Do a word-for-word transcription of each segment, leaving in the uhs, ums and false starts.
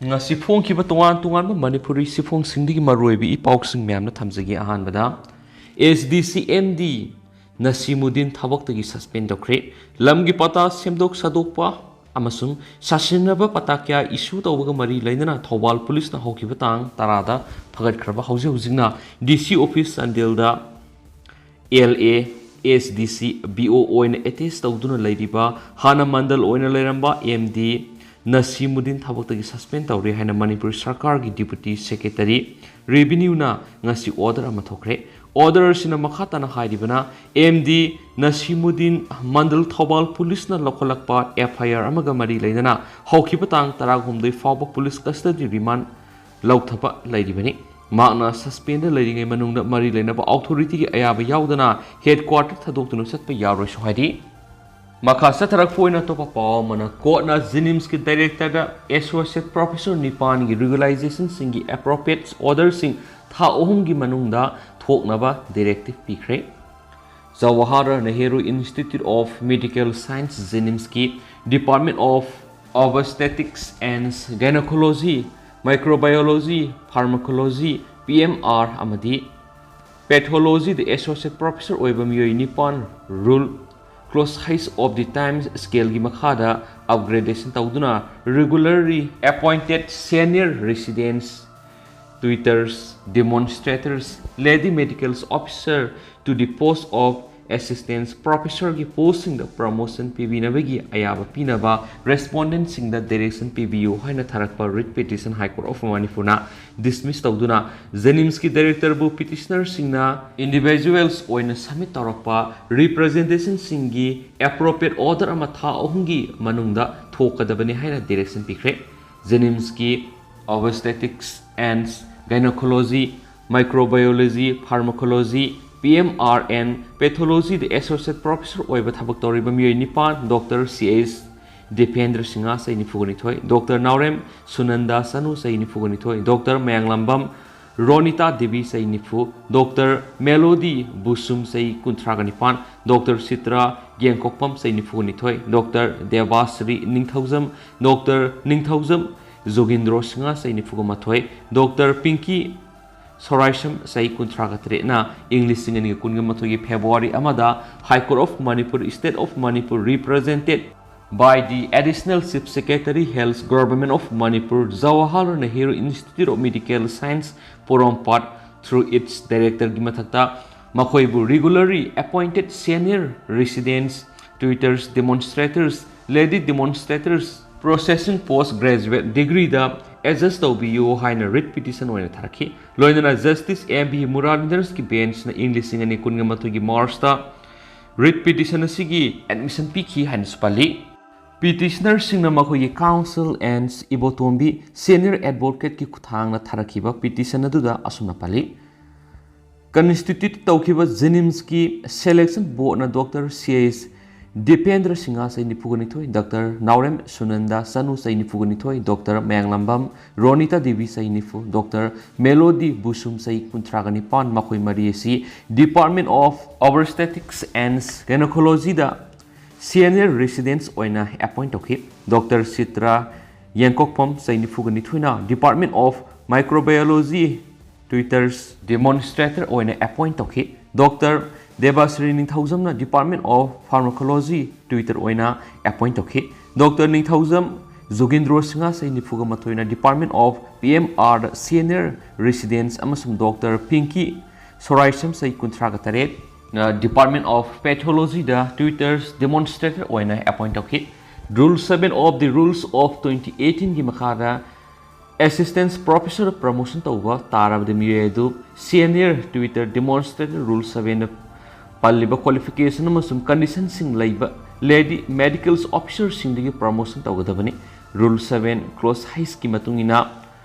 ꯉꯁꯤ ꯐꯣꯡꯈꯤꯕ ꯇꯣꯉꯥꯟ ꯇꯣꯉꯥꯟꯕ ꯃꯅꯤꯄꯨꯔꯤ ꯁꯤꯐꯣꯡꯁꯤꯡꯗꯒꯤ ꯃꯔꯨꯑꯣꯏꯕ ꯏ ꯄꯥꯎꯁꯤꯡ ꯃꯌꯥꯝꯅ ꯊꯝꯖꯒꯦ꯫ ꯑꯍꯥꯟꯕꯗ, ꯑꯦꯁ ꯗꯤ ꯁꯤ ꯑꯦꯝ ꯗꯤ ꯅꯁꯤꯃꯨꯗꯤꯟ ꯊꯕꯛꯇꯒꯤ ꯁꯁꯄꯦꯟ ꯇꯧꯈ꯭ꯔꯦ꯫ ꯂꯝꯒꯤ ꯄꯇꯥ ꯁꯦꯝꯗꯣꯛ ꯁꯥꯗꯣꯛꯄ ꯑꯃꯁꯨꯡ ꯁꯥꯁꯤꯟꯅꯕ ꯄꯇꯥ ꯀꯌꯥ ꯏꯁꯨ ꯇꯧꯕꯒ ꯃꯔꯤ ꯂꯩꯅꯅ ꯊꯧꯕꯥꯜ ꯄꯨꯂꯤꯁꯅ ꯍꯧꯈꯤꯕ ꯇꯥꯡ ꯇꯔꯥꯗ ꯐꯒꯠꯈ꯭ꯔꯕ ꯍꯧꯖꯤꯛ ꯍꯧꯖꯤꯛꯅ ꯗꯤ ꯁꯤ office ꯆꯥꯟꯗꯦꯜꯗ L A, S D ꯁꯤ, ꯕꯤ ꯑꯣ ꯑꯣꯏꯅ ꯑꯦꯇꯦꯁ ꯇꯧꯗꯨꯅ ꯂꯩꯔꯤꯕ, ꯍꯥꯟꯅ ꯃꯟꯗꯜ ꯑꯣꯏꯅ ꯂꯩꯔꯝꯕ ꯑꯦꯝ ꯗꯤ ꯅꯁꯤꯃꯨꯗꯤꯟ ꯊꯕꯛꯇꯒꯤ ꯁꯁꯄꯦꯟ ꯇꯧꯔꯦ ꯍꯥꯏꯅ ꯃꯅꯤꯄꯨꯔ ꯁꯔꯀꯥꯔꯒꯤ ꯗꯤꯄꯨꯇꯤ ꯁꯦꯀ꯭ꯔꯦꯇꯔꯤ ꯔꯦꯚꯤꯅ꯭ꯌꯨꯅ ꯉꯁꯤ ꯑꯣꯔꯗꯔ ꯑꯃ ꯊꯣꯛꯈ꯭ꯔꯦ꯫ ꯑꯣꯔꯗꯔ ꯑꯁꯤꯅ ꯃꯈꯥ ꯇꯥꯅ ꯍꯥꯏꯔꯤꯕꯅ, ꯑꯦꯝ ꯗꯤ ꯅꯁꯤꯃꯨꯗꯤꯟ ꯃꯟꯗꯜ ꯊꯧꯕꯥꯜ ꯄꯨꯂꯤꯁꯅ ꯂꯧꯈꯠꯂꯛꯄ ꯑꯦꯐ ꯑꯥꯏ ꯑꯥꯔ ꯑꯃꯒ ꯃꯔꯤ ꯂꯩꯅꯅ ꯍꯧꯈꯤꯕ ꯇꯥꯡ ꯇꯔꯥꯍꯨꯝꯗꯣꯏ ꯐꯥꯎꯕ ꯄꯨꯂꯤꯁ ꯀꯁꯇꯗꯤ ꯔꯤꯃꯥꯟ ꯂꯧꯊꯕ ꯂꯩꯔꯤꯕꯅꯤ꯫ ꯃꯍꯥꯛꯅ ꯁꯁꯄꯦꯟꯗ ꯂꯩꯔꯤꯉꯩ ꯃꯅꯨꯡꯗ ꯃꯔꯤ ꯂꯩꯅꯕ ꯑꯣꯊꯣꯔꯤꯇꯤꯒꯤ ꯑꯌꯥꯕ ꯌꯥꯎꯗꯅ ꯍꯦꯗꯀ꯭ꯋꯥꯇꯔ ꯊꯥꯗꯣꯛꯇꯨꯅ ꯆꯠꯄ ꯌꯥꯔꯣꯏꯁꯨ ꯍꯥꯏꯔꯤ꯫ ꯃꯈꯥ ꯆꯠꯊꯔꯛꯄ ꯑꯣꯏꯅ ꯑꯇꯣꯞꯄ ꯄꯥꯎ ꯑꯃꯅ, ꯀꯣꯔꯠꯅ ꯖꯦꯅꯤꯝꯁꯀꯤ ꯗꯥꯏꯔꯦꯛꯇꯔꯗ ꯑꯦꯁꯣꯁꯤꯌꯦꯠ ꯄ꯭ꯔꯣꯐꯦꯁꯔ ꯅꯤꯄꯥꯟꯒꯤ ꯔꯤꯒꯨꯂꯥꯏꯖꯦꯁꯟꯁꯤꯡꯒꯤ ꯑꯦꯄ꯭ꯔꯣꯄ꯭ꯔꯤꯌꯦꯠ ꯑꯣꯔꯗꯔꯁꯤꯡ ꯊꯥ ꯑꯍꯨꯝꯒꯤ ꯃꯅꯨꯡꯗ ꯊꯣꯛꯅꯕ ꯗꯤꯔꯦꯛꯇꯤꯚ ꯄꯤꯈ꯭ꯔꯦ꯫ Jawaharlal Nehru Institute of Medical Science, ꯖꯦꯅꯤꯝꯁꯀꯤ Department of Obstetrics and Gynecology, Microbiology, Pharmacology, P M R ꯑꯃꯗꯤ ꯄꯦꯊꯣꯂꯣꯖꯤꯗ ꯑꯦꯁꯣꯁꯤꯌꯦꯠ ꯄ꯭ꯔꯣꯐꯦꯁꯔ ꯑꯣꯏꯕ ꯃꯤꯑꯣꯏ ꯅꯤꯄꯥꯟ Rule Clause H of the Times Scaleꯒꯤ ꯃꯈꯥꯗ ꯑꯞꯒ꯭ꯔꯦꯗꯦꯁꯟ ꯇꯧꯗꯨꯅ regularly appointed senior residents, tutors, demonstrators, lady medical officer to the post of assistant professorꯒꯤ ꯄꯣꯁꯁꯤꯡꯗ promotion ꯄꯤꯕꯤꯅꯕꯒꯤ ꯑꯌꯥꯕ ꯄꯤꯅꯕ ꯔꯦꯁꯄꯣꯟꯗꯦꯟꯁꯤꯡꯗ ꯗꯥꯏꯔꯦꯛꯁꯟ ꯄꯤꯕꯤꯌꯨ ꯍꯥꯏꯅ ꯊꯥꯔꯛꯄ writ petition High Court of ꯃꯅꯤꯄꯨꯔꯅ ꯗꯤꯁꯃꯤꯁ ꯇꯧꯗꯨꯅ ꯖꯦꯅꯤꯝꯁꯀꯤ ꯗꯥꯏꯔꯦꯛꯇꯔꯕꯨ ꯄꯤꯇꯤꯁꯅꯔꯁꯤꯡꯅ ꯏꯟꯗꯤꯚꯤꯖꯨꯋꯦꯜꯁ ꯑꯣꯏꯅ ꯁꯕꯃꯤꯠ ꯇꯧꯔꯛꯄ ꯔꯤꯄ꯭ꯔꯖꯦꯟꯇꯦꯁꯟꯁꯤꯡꯒꯤ ꯑꯦꯄ꯭ꯔꯣꯄ꯭ꯔꯤꯌꯦꯠ ꯑꯣꯔꯗꯔ ꯑꯃ ꯊꯥ ꯑꯍꯨꯝꯒꯤ ꯃꯅꯨꯡꯗ ꯊꯣꯛꯀꯗꯕꯅꯤ ꯍꯥꯏꯅ ꯗꯥꯏꯔꯦꯛꯁꯟ ꯄꯤꯈ꯭ꯔꯦ꯫ ꯖꯦꯅꯤꯝꯁꯀꯤ Obstetrics and Gynecology, Microbiology, Pharmacology, P M R and Pathologyꯗ ꯑꯦꯁꯣꯁꯤꯌꯦꯠ ꯄ꯭ꯔꯣꯐꯦꯁꯔ ꯑꯣꯏꯕ ꯊꯕꯛ ꯇꯧꯔꯤꯕ ꯃꯤꯑꯣꯏ ꯅꯤꯄꯥꯟ, ꯗꯣꯛꯇꯔ ꯁꯤ ꯑꯩꯆ ꯗꯤꯄꯦꯟꯗ꯭ꯔ ꯁꯤꯡꯍ, ꯆꯍꯤ ꯅꯤꯐꯨꯒ ꯅꯤꯊꯣꯏ, ꯗꯣꯛꯇꯔ ꯅꯥꯎꯔꯦꯝ ꯁꯨꯅꯟꯗ ꯆꯅꯨ, ꯆꯍꯤ ꯅꯤꯐꯨꯒ ꯅꯤꯊꯣꯏ, ꯗꯣꯛꯇꯔ ꯃꯌꯥꯡꯂꯝꯕꯝ ꯔꯣꯅꯤꯇꯥ ꯗꯦꯕꯤ, ꯆꯍꯤ ꯅꯤꯐꯨ, ꯗꯣꯛꯇꯔ ꯃꯦꯂꯣꯗꯤ ꯕꯨꯁꯨꯝ, ꯆꯍꯤ ꯀꯨꯟꯊ꯭ꯔꯥꯒ ꯅꯤꯄꯥꯟ, ꯗꯣꯛꯇꯔ ꯁꯤꯇ꯭ꯔꯥ ꯌꯦꯡꯀꯣꯛꯄꯝ, ꯆꯍꯤ ꯅꯤꯐꯨꯒ ꯅꯤꯊꯣꯏ, ꯗꯣꯛꯇꯔ ꯗꯦꯕꯥꯁ꯭ꯔꯤ ꯅꯤꯡꯊꯧꯖꯝ, ꯗꯣꯛꯇꯔ ꯅꯤꯡꯊꯧꯖꯝ ꯖꯣꯒꯤꯟꯗ꯭ꯔꯣ ꯁꯤꯡꯍ, ꯆꯍꯤ ꯅꯤꯐꯨꯒ ꯃꯥꯊꯣꯏ, ꯗꯣꯛꯇꯔ ꯄꯤꯡꯀꯤ ꯁꯣꯔꯥꯏꯁꯝ, ꯆꯍꯤ ꯀꯨꯟꯊ꯭ꯔꯥꯒ ꯇꯔꯦꯠꯅ ꯏꯪ ꯂꯤꯁꯤꯡ ꯑꯅꯤꯒ ꯀꯨꯟꯒ ꯃꯥꯊꯣꯏꯒꯤ February ꯑꯃꯗ High Court of Manipur, State of Manipur, represented by the Additional Chief Secretary, Health, Government of Manipur, Jawaharlal Nehru Institute of Medical Science, Porompat, through its director ꯒꯤ ꯃꯊꯛꯇ ꯃꯈꯣꯏꯕꯨ regularly appointed senior residents, tutors, demonstrators, lady demonstrators, possessing postgraduate degree ꯗ adjudge ꯇꯧꯕꯤꯌꯨ ꯍꯥꯏꯅ writ petition ꯑꯣꯏꯅ ꯊꯥꯔꯛꯈꯤ꯫ ꯂꯣꯏꯅꯅ Justice M V Muralidharanꯒꯤ bench ꯅ ꯏꯪ ꯂꯤꯁꯤꯡ ꯑꯅꯤ ꯀꯨꯟꯒ ꯃꯥꯊꯣꯏꯒꯤ March ꯇ writ petition ꯑꯁꯤꯒꯤ admission ꯄꯤꯈꯤ ꯍꯥꯏꯅꯁꯨ ꯄꯜꯂꯤ꯫ Petitioner ꯁꯤꯡꯅ ꯃꯈꯣꯏꯒꯤ counsel and Ibotombi senior advocate ꯀꯤ ꯈꯨꯠꯊꯥꯡꯅ ꯊꯥꯔꯛꯈꯤꯕ petition ꯑꯗꯨꯗ ꯑꯁꯨꯝꯅ ꯄꯜꯂꯤ: Constitute ꯇꯧꯈꯤꯕ JNIMS ꯀꯤ selection board ꯅ Doctor C H Dipendra Singh, ꯆꯍꯤ ꯅꯤꯐꯨꯒ ꯅꯤꯊꯣꯏ, Doctor ꯅꯥꯎꯔꯦꯝ ꯁꯨꯅꯟꯗ ꯆꯅꯨ, ꯆꯍꯤ ꯅꯤꯐꯨꯒ ꯅꯤꯊꯣꯏ, Doctor ꯃꯌꯥꯡꯂꯝꯕꯝ ꯔꯣꯅꯤꯇꯥ ꯗꯦꯕꯤ, ꯆꯍꯤ ꯅꯤꯐꯨ, Doctor ꯃꯦꯂꯣꯗꯤ ꯕꯨꯁꯨꯝ, ꯆꯍꯤ ꯀꯨꯟꯊ꯭ꯔꯥꯒ ꯅꯤꯄꯥꯟ, ꯃꯈꯣꯏ ꯃꯔꯤ ꯑꯁꯤ Department of Obstetrics and Gynecology the senior residents ꯑꯣꯏꯅ appoint ꯇꯧꯈꯤ꯫ Doctor ꯆꯤꯇ꯭ꯔ ꯌꯦꯡꯀꯣꯛꯐꯝ, ꯆꯍꯤ ꯅꯤꯐꯨꯒ ꯅꯤꯊꯣꯏꯅ Department of Microbiology tutors demonstrator ꯑꯣꯏꯅ appoint ꯇꯧꯈꯤ꯫ Doctor ꯗꯦꯕꯥꯁ꯭ꯔꯤ ꯅꯤꯡꯊꯧꯖꯝꯅ Department of Pharmacology tutor ꯑꯣꯏꯅ appoint ꯇꯧꯈꯤ꯫ Doctor ꯅꯤꯡꯊꯧꯖꯝ ꯖꯣꯒꯤꯟꯗ꯭ꯔꯣ ꯁꯤꯡꯍ, ꯆꯍꯤ ꯅꯤꯐꯨꯒ ꯃꯥꯊꯣꯏꯅ Department of P M R the senior residents ꯑꯃꯁꯨꯡ Doctor ꯄꯤꯡꯀꯤ ꯁꯣꯔꯥꯏꯁꯝ, ꯆꯍꯤ ꯀꯨꯟꯊ꯭ꯔꯥꯒ ꯇꯔꯦꯠ, ꯅ Department of Pathology the tutors demonstrator ꯑꯣꯏꯅ appoint ꯇꯧꯈꯤ꯫ Rule seven of the Rules of twenty eighteen ꯒꯤ ꯃꯈꯥꯗ assistant professor promotion ꯇꯧꯕ ꯇꯥꯔꯕꯗꯤ ꯃꯤꯑꯣꯏ ꯑꯗꯨ senior tutor demonstrator rule seven ꯗ ꯄꯜꯂꯤꯕ qualification ꯑꯃꯁꯨꯡ condition ꯁꯤꯡ ꯂꯩꯕ lady medical officer ꯁꯤꯡꯗꯒꯤ promotion ꯇꯧꯒꯗꯕꯅꯤ꯫ Rule seven clause H ꯀꯤ ꯃꯇꯨꯡ ꯏꯟꯅ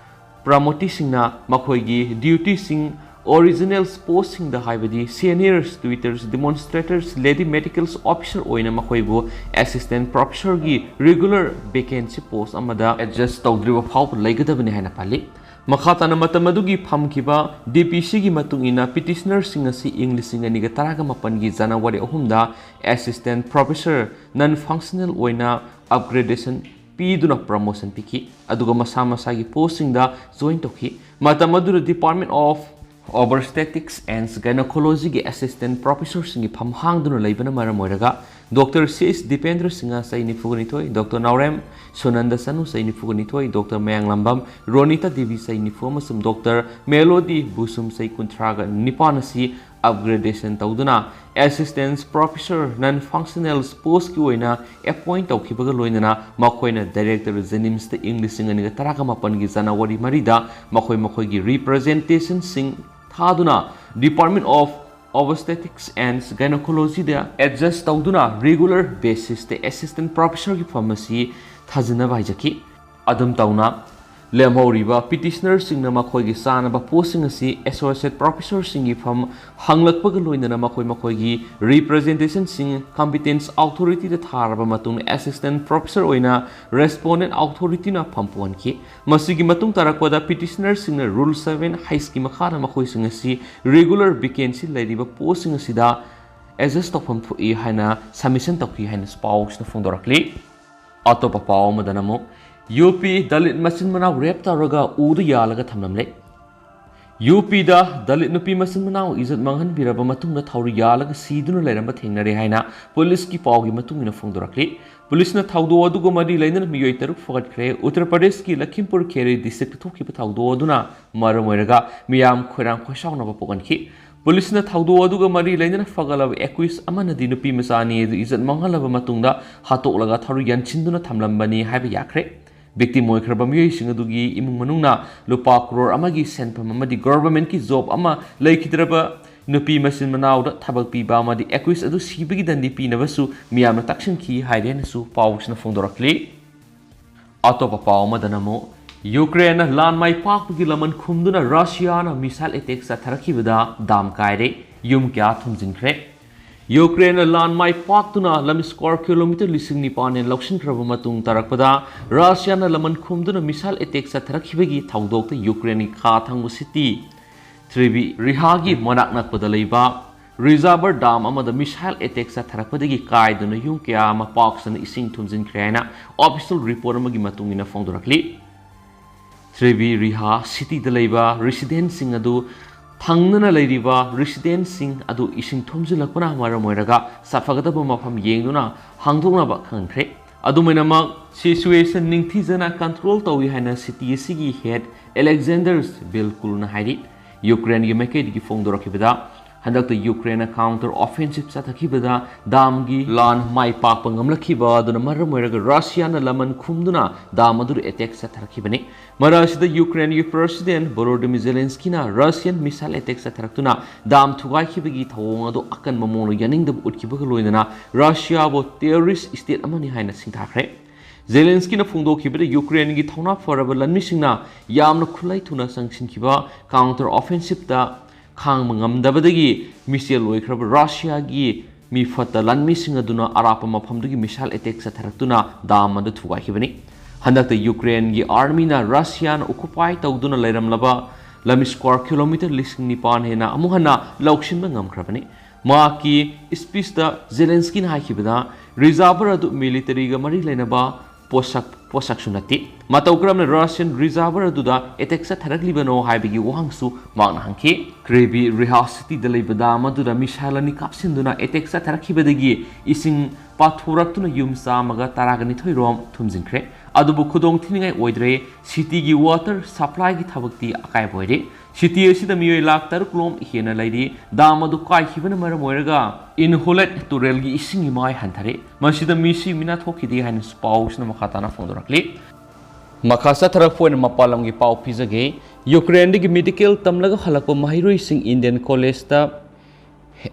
promotees ꯁꯤꯡꯅ ꯃꯈꯣꯏꯒꯤ duty ꯁꯤꯡ original post ꯁꯤꯡꯗ, ꯍꯥꯏꯕꯗꯤ senior tutors, demonstrators, lady medical officer ꯑꯣꯏꯅ ꯃꯈꯣꯏꯕꯨ assistant professor ꯒꯤ regular vacancy post ꯑꯃꯗ adjudge ꯇꯧꯗ꯭ꯔꯤꯕ ꯐꯥꯎꯕ ꯂꯩꯒꯗꯕꯅꯤ ꯍꯥꯏꯅ ꯄꯜꯂꯤ꯫ ꯃꯈꯥ ꯇꯥꯅ ꯃꯇꯝ ꯑꯗꯨꯒꯤ ꯐꯝꯈꯤꯕ D P C ꯒꯤ ꯃꯇꯨꯡ ꯏꯟꯅ petitioner ꯁꯤꯡ ꯑꯁꯤ ꯏꯪ ꯂꯤꯁꯤꯡ ꯑꯅꯤꯒ ꯇꯔꯥꯒ ꯃꯥꯄꯟꯒꯤ January ꯑꯍꯨꯝꯗ assistant professor non functional ꯑꯣꯏꯅ upgradation ꯄꯤꯗꯨꯅ ꯄ꯭ꯔꯃꯣꯁꯟ ꯄꯤꯈꯤ꯫ ꯑꯗꯨꯒ ꯃꯁꯥ ꯃꯁꯥꯒꯤ ꯄꯣꯁꯁꯤꯡꯗ ꯖꯣꯏꯟ ꯇꯧꯈꯤ꯫ ꯃꯇꯝ ꯑꯗꯨꯗ Department of Obstetrics and Gynecologyꯒꯤ ꯑꯦꯁꯤꯁꯇꯦꯟ ꯄ꯭ꯔꯣꯐꯦꯁꯔꯁꯤꯡꯒꯤ ꯐꯝ ꯍꯥꯡꯗꯨꯅ ꯂꯩꯕꯅ ꯃꯔꯝ ꯑꯣꯏꯔꯒ doctor C S Dipendra Singh ꯆꯍꯤ ꯅꯤꯐꯨꯒ ꯅꯤꯊꯣꯏ, ꯗꯣꯛꯇꯔ ꯅꯥꯎꯔꯦꯝ ꯁꯨꯅꯟꯗ ꯆꯅꯨ ꯆꯍꯤ ꯅꯤꯐꯨꯒ ꯅꯤꯊꯣꯏ, ꯗꯣꯛꯇꯔ ꯃꯌꯥꯡꯂꯝꯕꯝ ꯔꯣꯅꯤꯇꯥ ꯗꯦꯕꯤ ꯆꯍꯤ ꯅꯤꯐꯨ ꯑꯃꯁꯨꯡ ꯗꯣꯛꯇꯔ ꯃꯦꯂꯣꯗꯤ ꯕꯨꯁꯨꯝ ꯆꯍꯤ ꯀꯨꯟꯊ꯭ꯔꯥꯒ ꯅꯤꯄꯥꯟ ꯑꯁꯤ ꯑꯞꯒ꯭ꯔꯦꯗꯦꯁꯟ ꯇꯧꯗꯨꯅ ꯑꯦꯁꯤꯁꯇꯦꯟꯁ ꯄ꯭ꯔꯣꯐꯦꯁꯔ ꯅꯟ ꯐꯪꯁꯅꯦꯜ ꯄꯣꯁꯀꯤ ꯑꯣꯏꯅ ꯑꯦꯄꯣꯏꯟ ꯇꯧꯈꯤꯕꯒ ꯂꯣꯏꯅꯅ ꯃꯈꯣꯏꯅ ꯗꯥꯏꯔꯦꯛꯇꯔ ꯖꯦꯅꯤꯝꯁꯇ ꯏꯪ ꯂꯤꯁꯤꯡ ꯑꯅꯤꯒ ꯇꯔꯥꯒ ꯃꯥꯄꯟꯒꯤ ꯖꯅꯋꯥꯔꯤ ꯃꯔꯤꯗ ꯃꯈꯣꯏ ꯃꯈꯣꯏꯒꯤ ꯔꯤꯄ꯭ꯔꯖꯦꯟꯇꯦꯁꯟꯁꯤꯡ ꯊꯥꯗꯨꯅ Department of Obstetrics and Gynecologyꯗ ꯑꯦꯗꯖꯁ ꯇꯧꯗꯨꯅ ꯔꯤꯒꯨꯂꯔ ꯕꯦꯁꯤꯁꯇ ꯑꯦꯁꯤꯁꯇꯦꯟ ꯄ꯭ꯔꯣꯐꯦꯁꯔꯒꯤ ꯐꯝ ꯑꯁꯤ ꯊꯥꯖꯤꯟꯅꯕ ꯍꯥꯏꯖꯈꯤ꯫ ꯑꯗꯨꯝ ꯇꯧꯅ, ꯂꯦꯝꯍꯧꯔꯤꯕ ꯄꯤꯇꯤꯁꯅꯔꯁꯤꯡꯅ ꯃꯈꯣꯏꯒꯤ ꯆꯥꯅꯕ ꯄꯣꯁꯁꯤꯡ ꯑꯁꯤ ꯑꯦꯁꯣꯁꯤꯌꯦꯠ ꯄ꯭ꯔꯣꯐꯦꯁꯔꯁꯤꯡꯒꯤ ꯐꯝ ꯍꯪꯂꯛꯄꯒ ꯂꯣꯏꯅꯅ ꯃꯈꯣꯏ ꯃꯈꯣꯏꯒꯤ ꯔꯤꯄ꯭ꯔꯖꯦꯟꯇꯦꯁꯟꯁꯤꯡ ꯀꯝꯄꯤꯇꯦꯟꯁ ꯑꯣꯊꯣꯔꯤꯇꯤꯗ ꯊꯥꯔꯕ ꯃꯇꯨꯡꯗ ꯑꯦꯁꯤꯁꯇꯦꯟ ꯄ꯭ꯔꯣꯐꯦꯁꯔ ꯑꯣꯏꯅ ꯔꯦꯁꯄꯣꯟꯗꯦꯟ ꯑꯣꯊꯣꯔꯤꯇꯤꯅ ꯐꯝ ꯄꯣꯛꯍꯟꯈꯤ꯫ ꯃꯁꯤꯒꯤ ꯃꯇꯨꯡ ꯇꯥꯔꯛꯄꯗ ꯄꯤꯇꯤꯁꯅꯔꯁꯤꯡꯅ ꯔꯨꯜ ꯁꯚꯦꯟ ꯍꯩꯁꯀꯤ ꯃꯈꯥꯗ ꯃꯈꯣꯏꯁꯤꯡ ꯑꯁꯤ ꯔꯤꯒꯨꯂꯔ ꯚꯦꯀꯦꯟꯁꯤ ꯂꯩꯔꯤꯕ ꯄꯣꯁꯁꯤꯡ ꯑꯁꯤꯗ ꯑꯦꯗꯖꯁ ꯇꯧꯐꯝ ꯊꯣꯛꯏ ꯍꯥꯏꯅ ꯁꯕꯃꯤꯁꯟ ꯇꯧꯈꯤ ꯍꯥꯏꯅꯁꯨ ꯄꯥꯎꯁꯤꯅ ꯐꯣꯡꯗꯣꯔꯛꯂꯤ꯫ ꯑꯇꯣꯞꯄ ꯄꯥꯎ ꯑꯃꯗꯅ ꯑꯃꯨꯛ ꯌꯨ ꯄꯤ ꯗꯂꯤꯠ ꯃꯆꯤꯟ ꯃꯅꯥꯎ ꯔꯦꯞ ꯇꯧꯔꯒ ꯎꯗ ꯌꯥꯜꯂꯒ ꯊꯝꯂꯝꯂꯦ꯫ ꯌꯨ ꯄꯤꯗ ꯗꯂꯤꯠ ꯅꯨꯄꯤ ꯃꯆꯤꯟ ꯃꯅꯥꯎ ꯏꯖꯠ ꯃꯥꯡꯍꯟꯕꯤꯔꯕ ꯃꯇꯨꯡꯗ ꯊꯧꯔꯤ ꯌꯥꯜꯂꯒ ꯁꯤꯗꯨꯅ ꯂꯩꯔꯝꯕ ꯊꯦꯡꯅꯔꯦ ꯍꯥꯏꯅ ꯄꯨꯂꯤꯁꯀꯤ ꯄꯥꯎꯒꯤ ꯃꯇꯨꯡ ꯏꯟꯅ ꯐꯣꯡꯗꯣꯔꯛꯂꯤ꯫ ꯄꯨꯂꯤꯁꯅ ꯊꯧꯗꯣꯛ ꯑꯗꯨꯒ ꯃꯔꯤ ꯂꯩꯅꯅ ꯃꯤꯑꯣꯏ ꯇꯔꯨꯛ ꯐꯒꯠꯈ꯭ꯔꯦ꯫ ꯎꯠꯇꯔ ꯄ꯭ꯔꯗꯦꯁꯀꯤ ꯂꯈꯤꯝꯄꯨꯔ ꯈꯦꯔꯤ ꯗꯤꯁꯇ꯭ꯔꯤꯛꯇ ꯊꯣꯛꯈꯤꯕ ꯊꯧꯗꯣꯛ ꯑꯗꯨꯅ ꯃꯔꯝ ꯑꯣꯏꯔꯒ ꯃꯤꯌꯥꯝ ꯈꯣꯏꯔꯥꯡ ꯈꯣꯏꯁꯥꯎꯅꯕ ꯄꯣꯛꯍꯟꯈꯤ꯫ ꯄꯨꯂꯤꯁꯅ ꯊꯧꯗꯣꯛ ꯑꯗꯨꯒ ꯃꯔꯤ ꯂꯩꯅꯅ ꯐꯒꯠꯂꯕ ꯑꯦꯀ꯭ꯌꯨꯁ ꯑꯃꯅꯗꯤ ꯅꯨꯄꯤ ꯃꯆꯥ ꯑꯅꯤ ꯑꯗꯨ ꯏꯖꯠ ꯃꯥꯡꯍꯜꯂꯕ ꯃꯇꯨꯡꯗ ꯍꯥꯠꯇꯣꯛꯂꯒ ꯊꯧꯔꯤ ꯌꯥꯟꯁꯤꯟꯗꯨꯅ ꯊꯝꯂꯝꯕꯅꯤ ꯍꯥꯏꯕ ꯌꯥꯈ꯭ꯔꯦ꯫ ꯚꯤꯛꯇꯤꯝ ꯑꯣꯏꯈ꯭ꯔꯕ ꯃꯤꯑꯣꯏꯁꯤꯡ ꯑꯗꯨꯒꯤ ꯏꯃꯨꯡ ꯃꯅꯨꯡꯅ ꯂꯨꯄꯥ ꯀ꯭ꯔꯣꯔ ꯑꯃꯒꯤ ꯁꯦꯟꯐꯝ ꯑꯃꯗꯤ ꯒꯣꯚꯔꯟꯃꯦꯟꯠꯀꯤ ꯖꯣꯕ ꯑꯃ ꯂꯩꯈꯤꯗ꯭ꯔꯕ ꯅꯨꯄꯤ ꯃꯆꯤꯟ ꯃꯅꯥꯎꯗ ꯊꯕꯛ ꯄꯤꯕ ꯑꯃꯗꯤ ꯑꯦꯀ꯭ꯌꯨꯁ ꯑꯗꯨ ꯁꯤꯕꯒꯤ ꯗꯟꯗꯤ ꯄꯤꯅꯕꯁꯨ ꯃꯤꯌꯥꯝꯅ ꯇꯛꯁꯤꯟꯈꯤ ꯍꯥꯏꯔꯦꯅꯁꯨ ꯄꯥꯎꯁꯤꯅ ꯐꯣꯡꯗꯣꯔꯛꯂꯤ꯫ ꯑꯇꯣꯞꯄ ꯄꯥꯎ ꯑꯃꯗꯅ ꯑꯃꯨꯛ ꯌꯨꯀ꯭ꯔꯦꯟꯅ ꯂꯥꯟ ꯃꯥꯏ ꯄꯥꯛꯄꯒꯤ ꯂꯃꯟ ꯈꯨꯝꯗꯨꯅ ꯔꯁꯤꯌꯥꯅ ꯃꯤꯁꯥꯏꯜ ꯑꯦꯇꯦꯛ ꯆꯠꯊꯔꯛꯈꯤꯕꯗ ꯗꯥꯝ ꯀꯥꯏꯔꯦ, ꯌꯨꯝ ꯀꯌꯥ ꯊꯨꯝꯖꯤꯟꯈ꯭ꯔꯦ꯫ ꯌꯨꯀ꯭ꯔꯦꯟꯅ ꯂꯥꯟ ꯃꯥꯏ ꯄꯥꯛꯇꯨꯅ ꯂꯝ ꯁ꯭ꯀ꯭ꯋꯥꯔ ꯀꯤꯂꯣꯃꯤꯇꯔ ꯂꯤꯁꯤꯡ ꯅꯤꯄꯥꯟ ꯍꯦꯟꯅ ꯂꯧꯁꯤꯟꯈ꯭ꯔꯕ ꯃꯇꯨꯡ ꯇꯥꯔꯛꯄꯗ ꯔꯁꯤꯌꯥꯅ ꯂꯃꯟ ꯈꯨꯝꯗꯨꯅ ꯃꯤꯁꯥꯏꯜ ꯑꯦꯇꯦꯛ ꯆꯠꯊꯔꯛꯈꯤꯕꯒꯤ ꯊꯧꯗꯣꯛꯇ ꯌꯨꯀ꯭ꯔꯦꯟꯒꯤ ꯈꯥ ꯊꯪꯕ ꯁꯤꯇꯤ ꯇ꯭ꯔꯤꯕꯤ ꯔꯤꯍꯥꯒꯤ ꯃꯅꯥꯛ ꯅꯛꯄꯗ ꯂꯩꯕ ꯔꯤꯖꯥꯕꯔ ꯗꯥꯝ ꯑꯃꯗ ꯃꯤꯁꯥꯏꯜ ꯑꯦꯇꯦꯛ ꯆꯠꯊꯔꯛꯄꯗꯒꯤ ꯀꯥꯏꯗꯨꯅ ꯌꯨꯝ ꯀꯌꯥ ꯑꯃ ꯄꯥꯛ ꯁꯟꯅ ꯏꯁꯤꯡ ꯊꯨꯝꯖꯤꯟꯈ꯭ꯔꯦ ꯍꯥꯏꯅ ꯑꯣꯐꯤꯁꯤꯌꯦꯜ ꯔꯤꯄꯣꯔꯠ ꯑꯃꯒꯤ ꯃꯇꯨꯡ ꯏꯟꯅ ꯐꯣꯡꯗꯣꯔꯛꯂꯤ꯫ ꯇ꯭ꯔꯦꯕꯤ ꯔꯤꯍꯥ ꯁꯤꯇꯤꯗ ꯂꯩꯕ ꯔꯤꯁꯤꯗꯦꯟꯁꯤꯡ ꯑꯗꯨ ꯊꯪꯅꯅ ꯂꯩꯔꯤꯕ ꯔꯤꯁꯤꯗꯦꯟꯁꯤꯡ ꯑꯗꯨ ꯏꯁꯤꯡ ꯊꯨꯝꯖꯤꯜꯂꯛꯄꯅ ꯃꯔꯝ ꯑꯣꯏꯔꯒ ꯆꯠꯐꯒꯗꯕ ꯃꯐꯝ ꯌꯦꯡꯗꯨꯅ ꯍꯥꯡꯗꯣꯛꯅꯕ ꯈꯪꯍꯟꯈ꯭ꯔꯦ꯫ ꯑꯗꯨꯃꯥꯏꯅꯃꯛ, ꯁꯤꯆꯨꯋꯦꯁꯟ ꯅꯤꯡꯊꯤꯖꯅ ꯀꯟꯇ꯭ꯔꯣꯜ ꯇꯧꯏ ꯍꯥꯏꯅ ꯁꯤꯇꯤ ꯑꯁꯤꯒꯤ ꯍꯦꯗ ꯑꯂꯦꯛꯖꯦꯟꯗꯔ ꯕꯤꯜꯀꯨꯜꯅ ꯍꯥꯏꯔꯤ꯫ ꯌꯨꯀ꯭ꯔꯦꯟꯒꯤ ꯃꯥꯏꯀꯩꯗꯒꯤ ꯐꯣꯡꯗꯣꯔꯛꯈꯤꯕꯗ, ꯍꯟꯗꯛꯇ ꯌꯨꯀ꯭ꯔꯦꯟꯅ ꯀꯥꯎꯟꯇꯔ ꯑꯣꯐꯦꯟꯁꯤꯞ ꯆꯠꯊꯈꯤꯕꯗ ꯗꯥꯝꯒꯤ ꯂꯥꯟ ꯃꯥꯏ ꯄꯥꯛꯄ ꯉꯝꯂꯛꯈꯤꯕ ꯑꯗꯨꯅ ꯃꯔꯝ ꯑꯣꯏꯔꯒ ꯔꯁꯤꯌꯥꯅ ꯂꯃꯟ ꯈꯨꯝꯗꯨꯅ ꯗꯥꯝ ꯑꯗꯨꯗ ꯑꯦꯇꯦꯛ ꯆꯠꯊꯔꯛꯈꯤꯕꯅꯤ꯫ ꯃꯔꯛ ꯑꯁꯤꯗ ꯌꯨꯀ꯭ꯔꯦꯟꯒꯤ ꯄ꯭ꯔꯦꯁꯤꯗꯦꯟ ꯚꯣꯂꯣꯗꯤꯃꯤꯔ ꯖꯦꯂꯦꯟꯁꯀꯤꯅ ꯔꯁꯤꯌꯥꯟ ꯃꯤꯁꯥꯏꯜ ꯑꯦꯇꯦꯛ ꯆꯠꯊꯔꯛꯇꯨꯅ ꯗꯥꯝ ꯊꯨꯒꯥꯏꯈꯤꯕꯒꯤ ꯊꯧꯑꯣꯡ ꯑꯗꯨ ꯑꯀꯟꯕ ꯃꯑꯣꯡꯗ ꯌꯥꯅꯤꯡꯗꯕ ꯎꯠꯈꯤꯕꯒ ꯂꯣꯏꯅꯅ ꯔꯁꯤꯌꯥꯕꯨ ꯇꯦꯔꯣꯔꯤꯁ ꯁ꯭ꯇꯦꯠ ꯑꯃꯅꯤ ꯍꯥꯏꯅ ꯁꯤꯡꯊꯥꯈ꯭ꯔꯦ꯫ ꯖꯦꯂꯦꯟꯁꯀꯤꯅ ꯐꯣꯡꯗꯣꯛꯈꯤꯕꯗ, ꯌꯨꯀ꯭ꯔꯦꯟꯒꯤ ꯊꯧꯅꯥ ꯐꯔꯕ ꯂꯥꯟꯃꯤꯁꯤꯡꯅ ꯌꯥꯝꯅ ꯈꯨꯠꯂꯥꯏ ꯊꯨꯅ ꯆꯪꯁꯤꯟꯈꯤꯕ ꯀꯥꯎꯟꯇꯔ ꯑꯣꯐꯦꯟꯁꯤꯞꯇ ꯈꯥꯡꯕ ꯉꯝꯗꯕꯗꯒꯤ ꯃꯤꯆꯦꯜ ꯑꯣꯏꯈ꯭ꯔꯕ ꯔꯁꯤꯌꯥꯒꯤ ꯃꯤꯐꯠꯇ ꯂꯥꯟꯃꯤꯁꯤꯡ ꯑꯗꯨꯅ ꯑꯔꯥꯞꯄ ꯃꯐꯝꯗꯒꯤ ꯃꯤꯁꯥꯏꯜ ꯑꯦꯇꯦꯛ ꯆꯠꯊꯔꯛꯇꯨꯅ ꯗꯥꯝ ꯑꯗꯨ ꯊꯨꯒꯥꯏꯈꯤꯕꯅꯤ꯫ ꯍꯟꯗꯛꯇ ꯌꯨꯀ꯭ꯔꯦꯟꯒꯤ ꯑꯥꯔꯃꯤꯅ ꯔꯁꯤꯌꯥꯅ ꯑꯣꯀꯨꯄꯥꯏ ꯇꯧꯗꯨꯅ ꯂꯩꯔꯝꯂꯕ ꯂꯝ ꯁ꯭ꯀ꯭ꯋꯥꯔ ꯀꯤꯂꯣꯃꯤꯇꯔ ꯂꯤꯁꯤꯡ ꯅꯤꯄꯥꯟ ꯍꯦꯟꯅ ꯑꯃꯨꯛ ꯍꯟꯅ ꯂꯧꯁꯤꯟꯕ ꯉꯝꯈ꯭ꯔꯕꯅꯤ꯫ ꯃꯍꯥꯛꯀꯤ ꯁ꯭ꯄꯤꯆꯇ ꯖꯦꯂꯦꯟꯁꯀꯤꯅ ꯍꯥꯏꯈꯤꯕꯗ, ꯔꯤꯖꯥꯔꯚꯔ ꯑꯗꯨ ꯃꯤꯂꯤꯇꯔꯤꯒ ꯃꯔꯤ ꯂꯩꯅꯕ ꯄꯣꯠꯁꯛ, ꯄꯣꯠꯁꯛꯁꯨ ꯅꯠꯇꯦ꯫ ꯃꯇꯧ ꯀꯔꯝꯅ ꯔꯁꯤꯌꯟ ꯔꯤꯖꯥꯔꯚꯔ ꯑꯗꯨꯗ ꯑꯦꯇꯦꯛ ꯆꯠꯊꯔꯛꯂꯤꯕꯅꯣ ꯍꯥꯏꯕꯒꯤ ꯋꯥꯍꯪꯁꯨ ꯃꯍꯥꯛꯅ ꯍꯪꯈꯤ꯫ ꯀ꯭ꯔꯦꯕꯤ ꯔꯤꯍꯥ ꯁꯤꯇꯤꯗ ꯂꯩꯕ ꯗꯥꯝ ꯑꯗꯨꯗ ꯃꯤꯁꯥꯏꯜ ꯑꯅꯤ ꯀꯥꯞꯁꯤꯟꯗꯨꯅ ꯑꯦꯇꯦꯛ ꯆꯠꯊꯔꯛꯈꯤꯕꯗꯒꯤ ꯏꯁꯤꯡ ꯄꯥꯊꯣꯔꯛꯇꯨꯅ ꯌꯨꯝ ꯆꯥꯝꯃꯒ ꯇꯔꯥꯒ ꯅꯤꯊꯣꯏ ꯔꯣꯝ ꯊꯨꯝꯖꯤꯟꯈ꯭ꯔꯦ꯫ ꯑꯗꯨꯕꯨ ꯈꯨꯗꯣꯡ ꯊꯤꯅꯤꯡꯉꯥꯏ ꯑꯣꯏꯗ꯭ꯔꯦ꯫ ꯁꯤꯇꯤꯒꯤ ꯋꯥꯇꯔ ꯁꯄ꯭ꯂꯥꯏꯒꯤ ꯊꯕꯛꯇꯤ ꯑꯀꯥꯏꯕ ꯑꯣꯏꯔꯦ꯫ ꯁꯤꯇꯤ ꯑꯁꯤꯗ ꯃꯤꯑꯣꯏ ꯂꯥꯈ ꯇꯔꯨꯛ ꯂꯣꯝ ꯍꯦꯟꯅ ꯂꯩꯔꯤ꯫ ꯗꯥꯝ ꯑꯗꯨ ꯀꯥꯏꯈꯤꯕꯅ ꯃꯔꯝ ꯑꯣꯏꯔꯒ ꯏꯟꯍꯣꯂꯦꯠ ꯇꯨꯔꯦꯜꯒꯤ ꯏꯁꯤꯡꯒꯤ ꯃꯥꯏ ꯍꯟꯊꯔꯦ꯫ ꯃꯁꯤꯗ ꯃꯤꯁꯤ ꯃꯤꯅꯥ ꯊꯣꯛꯈꯤꯗꯦ ꯍꯥꯏꯅꯁꯨ ꯄꯥꯎꯁꯤꯅ ꯃꯈꯥ ꯇꯥꯅ ꯐꯣꯡꯗꯣꯔꯛꯂꯤ꯫ ꯃꯈꯥ ꯆꯠꯊꯔꯛꯄ ꯑꯣꯏꯅ ꯃꯄꯥꯟ ꯂꯝꯒꯤ ꯄꯥꯎ ꯄꯤꯖꯒꯦ꯫ ꯌꯨꯀ꯭ꯔꯦꯟꯗꯒꯤ ꯃꯦꯗꯤꯀꯦꯜ ꯇꯝꯂꯒ ꯍꯜꯂꯛꯄ ꯃꯍꯩꯔꯣꯏꯁꯤꯡ ꯏꯟꯗꯤꯌꯟ ꯀꯣꯂꯦꯖꯇ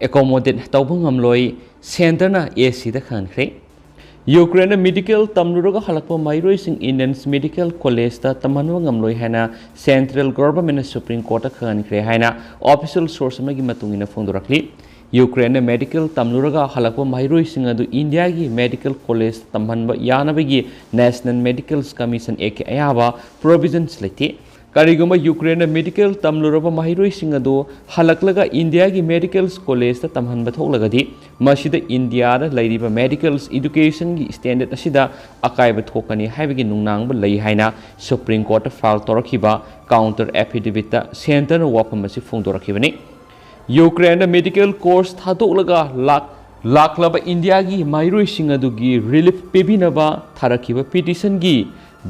ꯑꯦꯀꯣꯃꯣꯗꯦꯠ ꯇꯧꯕ ꯉꯝꯂꯣꯏ, ꯁꯦꯟꯇꯔꯅ ꯑꯦ ꯁꯤꯗ ꯈꯪꯍꯟꯈ꯭ꯔꯦ꯫ ꯌꯨꯀ꯭ꯔꯦꯟꯗ ꯃꯦꯗꯤꯀꯦꯜ ꯇꯝꯂꯨꯔꯒ ꯍꯜꯂꯛꯄ ꯃꯍꯩꯔꯣꯏꯁꯤꯡ ꯏꯟꯗꯤꯌꯟꯁ ꯃꯦꯗꯤꯀꯦꯜ ꯀꯣꯂꯦꯖꯇ ꯇꯝꯍꯟꯕ ꯉꯝꯂꯣꯏ ꯍꯥꯏꯅ ꯁꯦꯟꯇ꯭ꯔꯦꯜ ꯒꯣꯚꯔꯟꯃꯦꯟꯠꯅ ꯁꯨꯄ꯭ꯔꯤꯝ ꯀꯣꯔꯠꯇ ꯈꯪꯍꯟꯈ꯭ꯔꯦ ꯍꯥꯏꯅ ꯑꯣꯐꯤꯁꯤꯌꯦꯜ ꯁꯣꯔꯁ ꯑꯃꯒꯤ ꯃꯇꯨꯡ ꯏꯟꯅ ꯐꯣꯡꯗꯣꯔꯛꯂꯤ꯫ ꯌꯨꯀ꯭ꯔꯦꯟꯗ ꯃꯦꯗꯤꯀꯦꯜ ꯇꯝꯂꯨꯔꯒ ꯍꯜꯂꯛꯄ ꯃꯍꯩꯔꯣꯏꯁꯤꯡ ꯑꯗꯨ ꯏꯟꯗꯤꯌꯥꯒꯤ ꯃꯦꯗꯤꯀꯦꯜ ꯀꯣꯂꯦꯖ ꯇꯝꯍꯟꯕ ꯌꯥꯅꯕꯒꯤ ꯅꯦꯁꯅꯦꯜ ꯃꯦꯗꯤꯀꯦꯜ ꯀꯃꯤꯁꯟ ꯑꯦꯛꯀꯤ ꯑꯌꯥꯕ ꯄ꯭ꯔꯣꯚꯤꯖꯟꯁ ꯂꯩꯇꯦ꯫ ꯀꯔꯤꯒꯨꯝꯕ ꯌꯨꯀ꯭ꯔꯦꯟꯗ ꯃꯦꯗꯤꯀꯦꯜ ꯇꯝꯂꯨꯔꯕ ꯃꯍꯩꯔꯣꯏꯁꯤꯡ ꯑꯗꯨ ꯍꯜꯂꯛꯂꯒ ꯏꯟꯗꯤꯌꯥꯒꯤ ꯃꯦꯗꯤꯀꯦꯜ ꯀꯣꯂꯦꯖꯇ ꯇꯝꯍꯟꯕ ꯊꯣꯛꯂꯒꯗꯤ, ꯃꯁꯤꯗ ꯏꯟꯗꯤꯌꯥꯗ ꯂꯩꯔꯤꯕ ꯃꯦꯗꯤꯀꯦꯜ ꯏꯗꯨꯀꯦꯁꯟꯒꯤ ꯁ꯭ꯇꯦꯟꯗꯔꯗ ꯑꯁꯤꯗ ꯑꯀꯥꯏꯕ ꯊꯣꯛꯀꯅꯤ ꯍꯥꯏꯕꯒꯤ ꯅꯨꯡꯅꯥꯡꯕ ꯂꯩ ꯍꯥꯏꯅ ꯁꯨꯄ꯭ꯔꯤꯝ ꯀꯣꯔꯠꯇ ꯐꯥꯏꯜ ꯇꯧꯔꯛꯈꯤꯕ ꯀꯥꯎꯟꯇꯔ ꯑꯦꯐꯤꯗꯦꯕꯤꯠꯇ ꯁꯦꯟꯇꯔꯅ ꯋꯥꯐꯝ ꯑꯁꯤ ꯐꯣꯡꯗꯣꯔꯛꯈꯤꯕꯅꯤ꯫ ꯌꯨꯀ꯭ꯔꯦꯟꯗ ꯃꯦꯗꯤꯀꯦꯜ ꯀꯣꯔꯁ ꯊꯥꯗꯣꯛꯂꯒ ꯂꯥꯛ-, ꯂꯥꯛꯂꯕ ꯏꯟꯗꯤꯌꯥꯒꯤ ꯃꯍꯩꯔꯣꯏꯁꯤꯡ ꯑꯗꯨꯒꯤ ꯔꯤꯂꯤꯐ ꯄꯤꯕꯤꯅꯕ ꯊꯥꯔꯛꯈꯤꯕ ꯄꯤꯇꯤꯁꯟꯒꯤ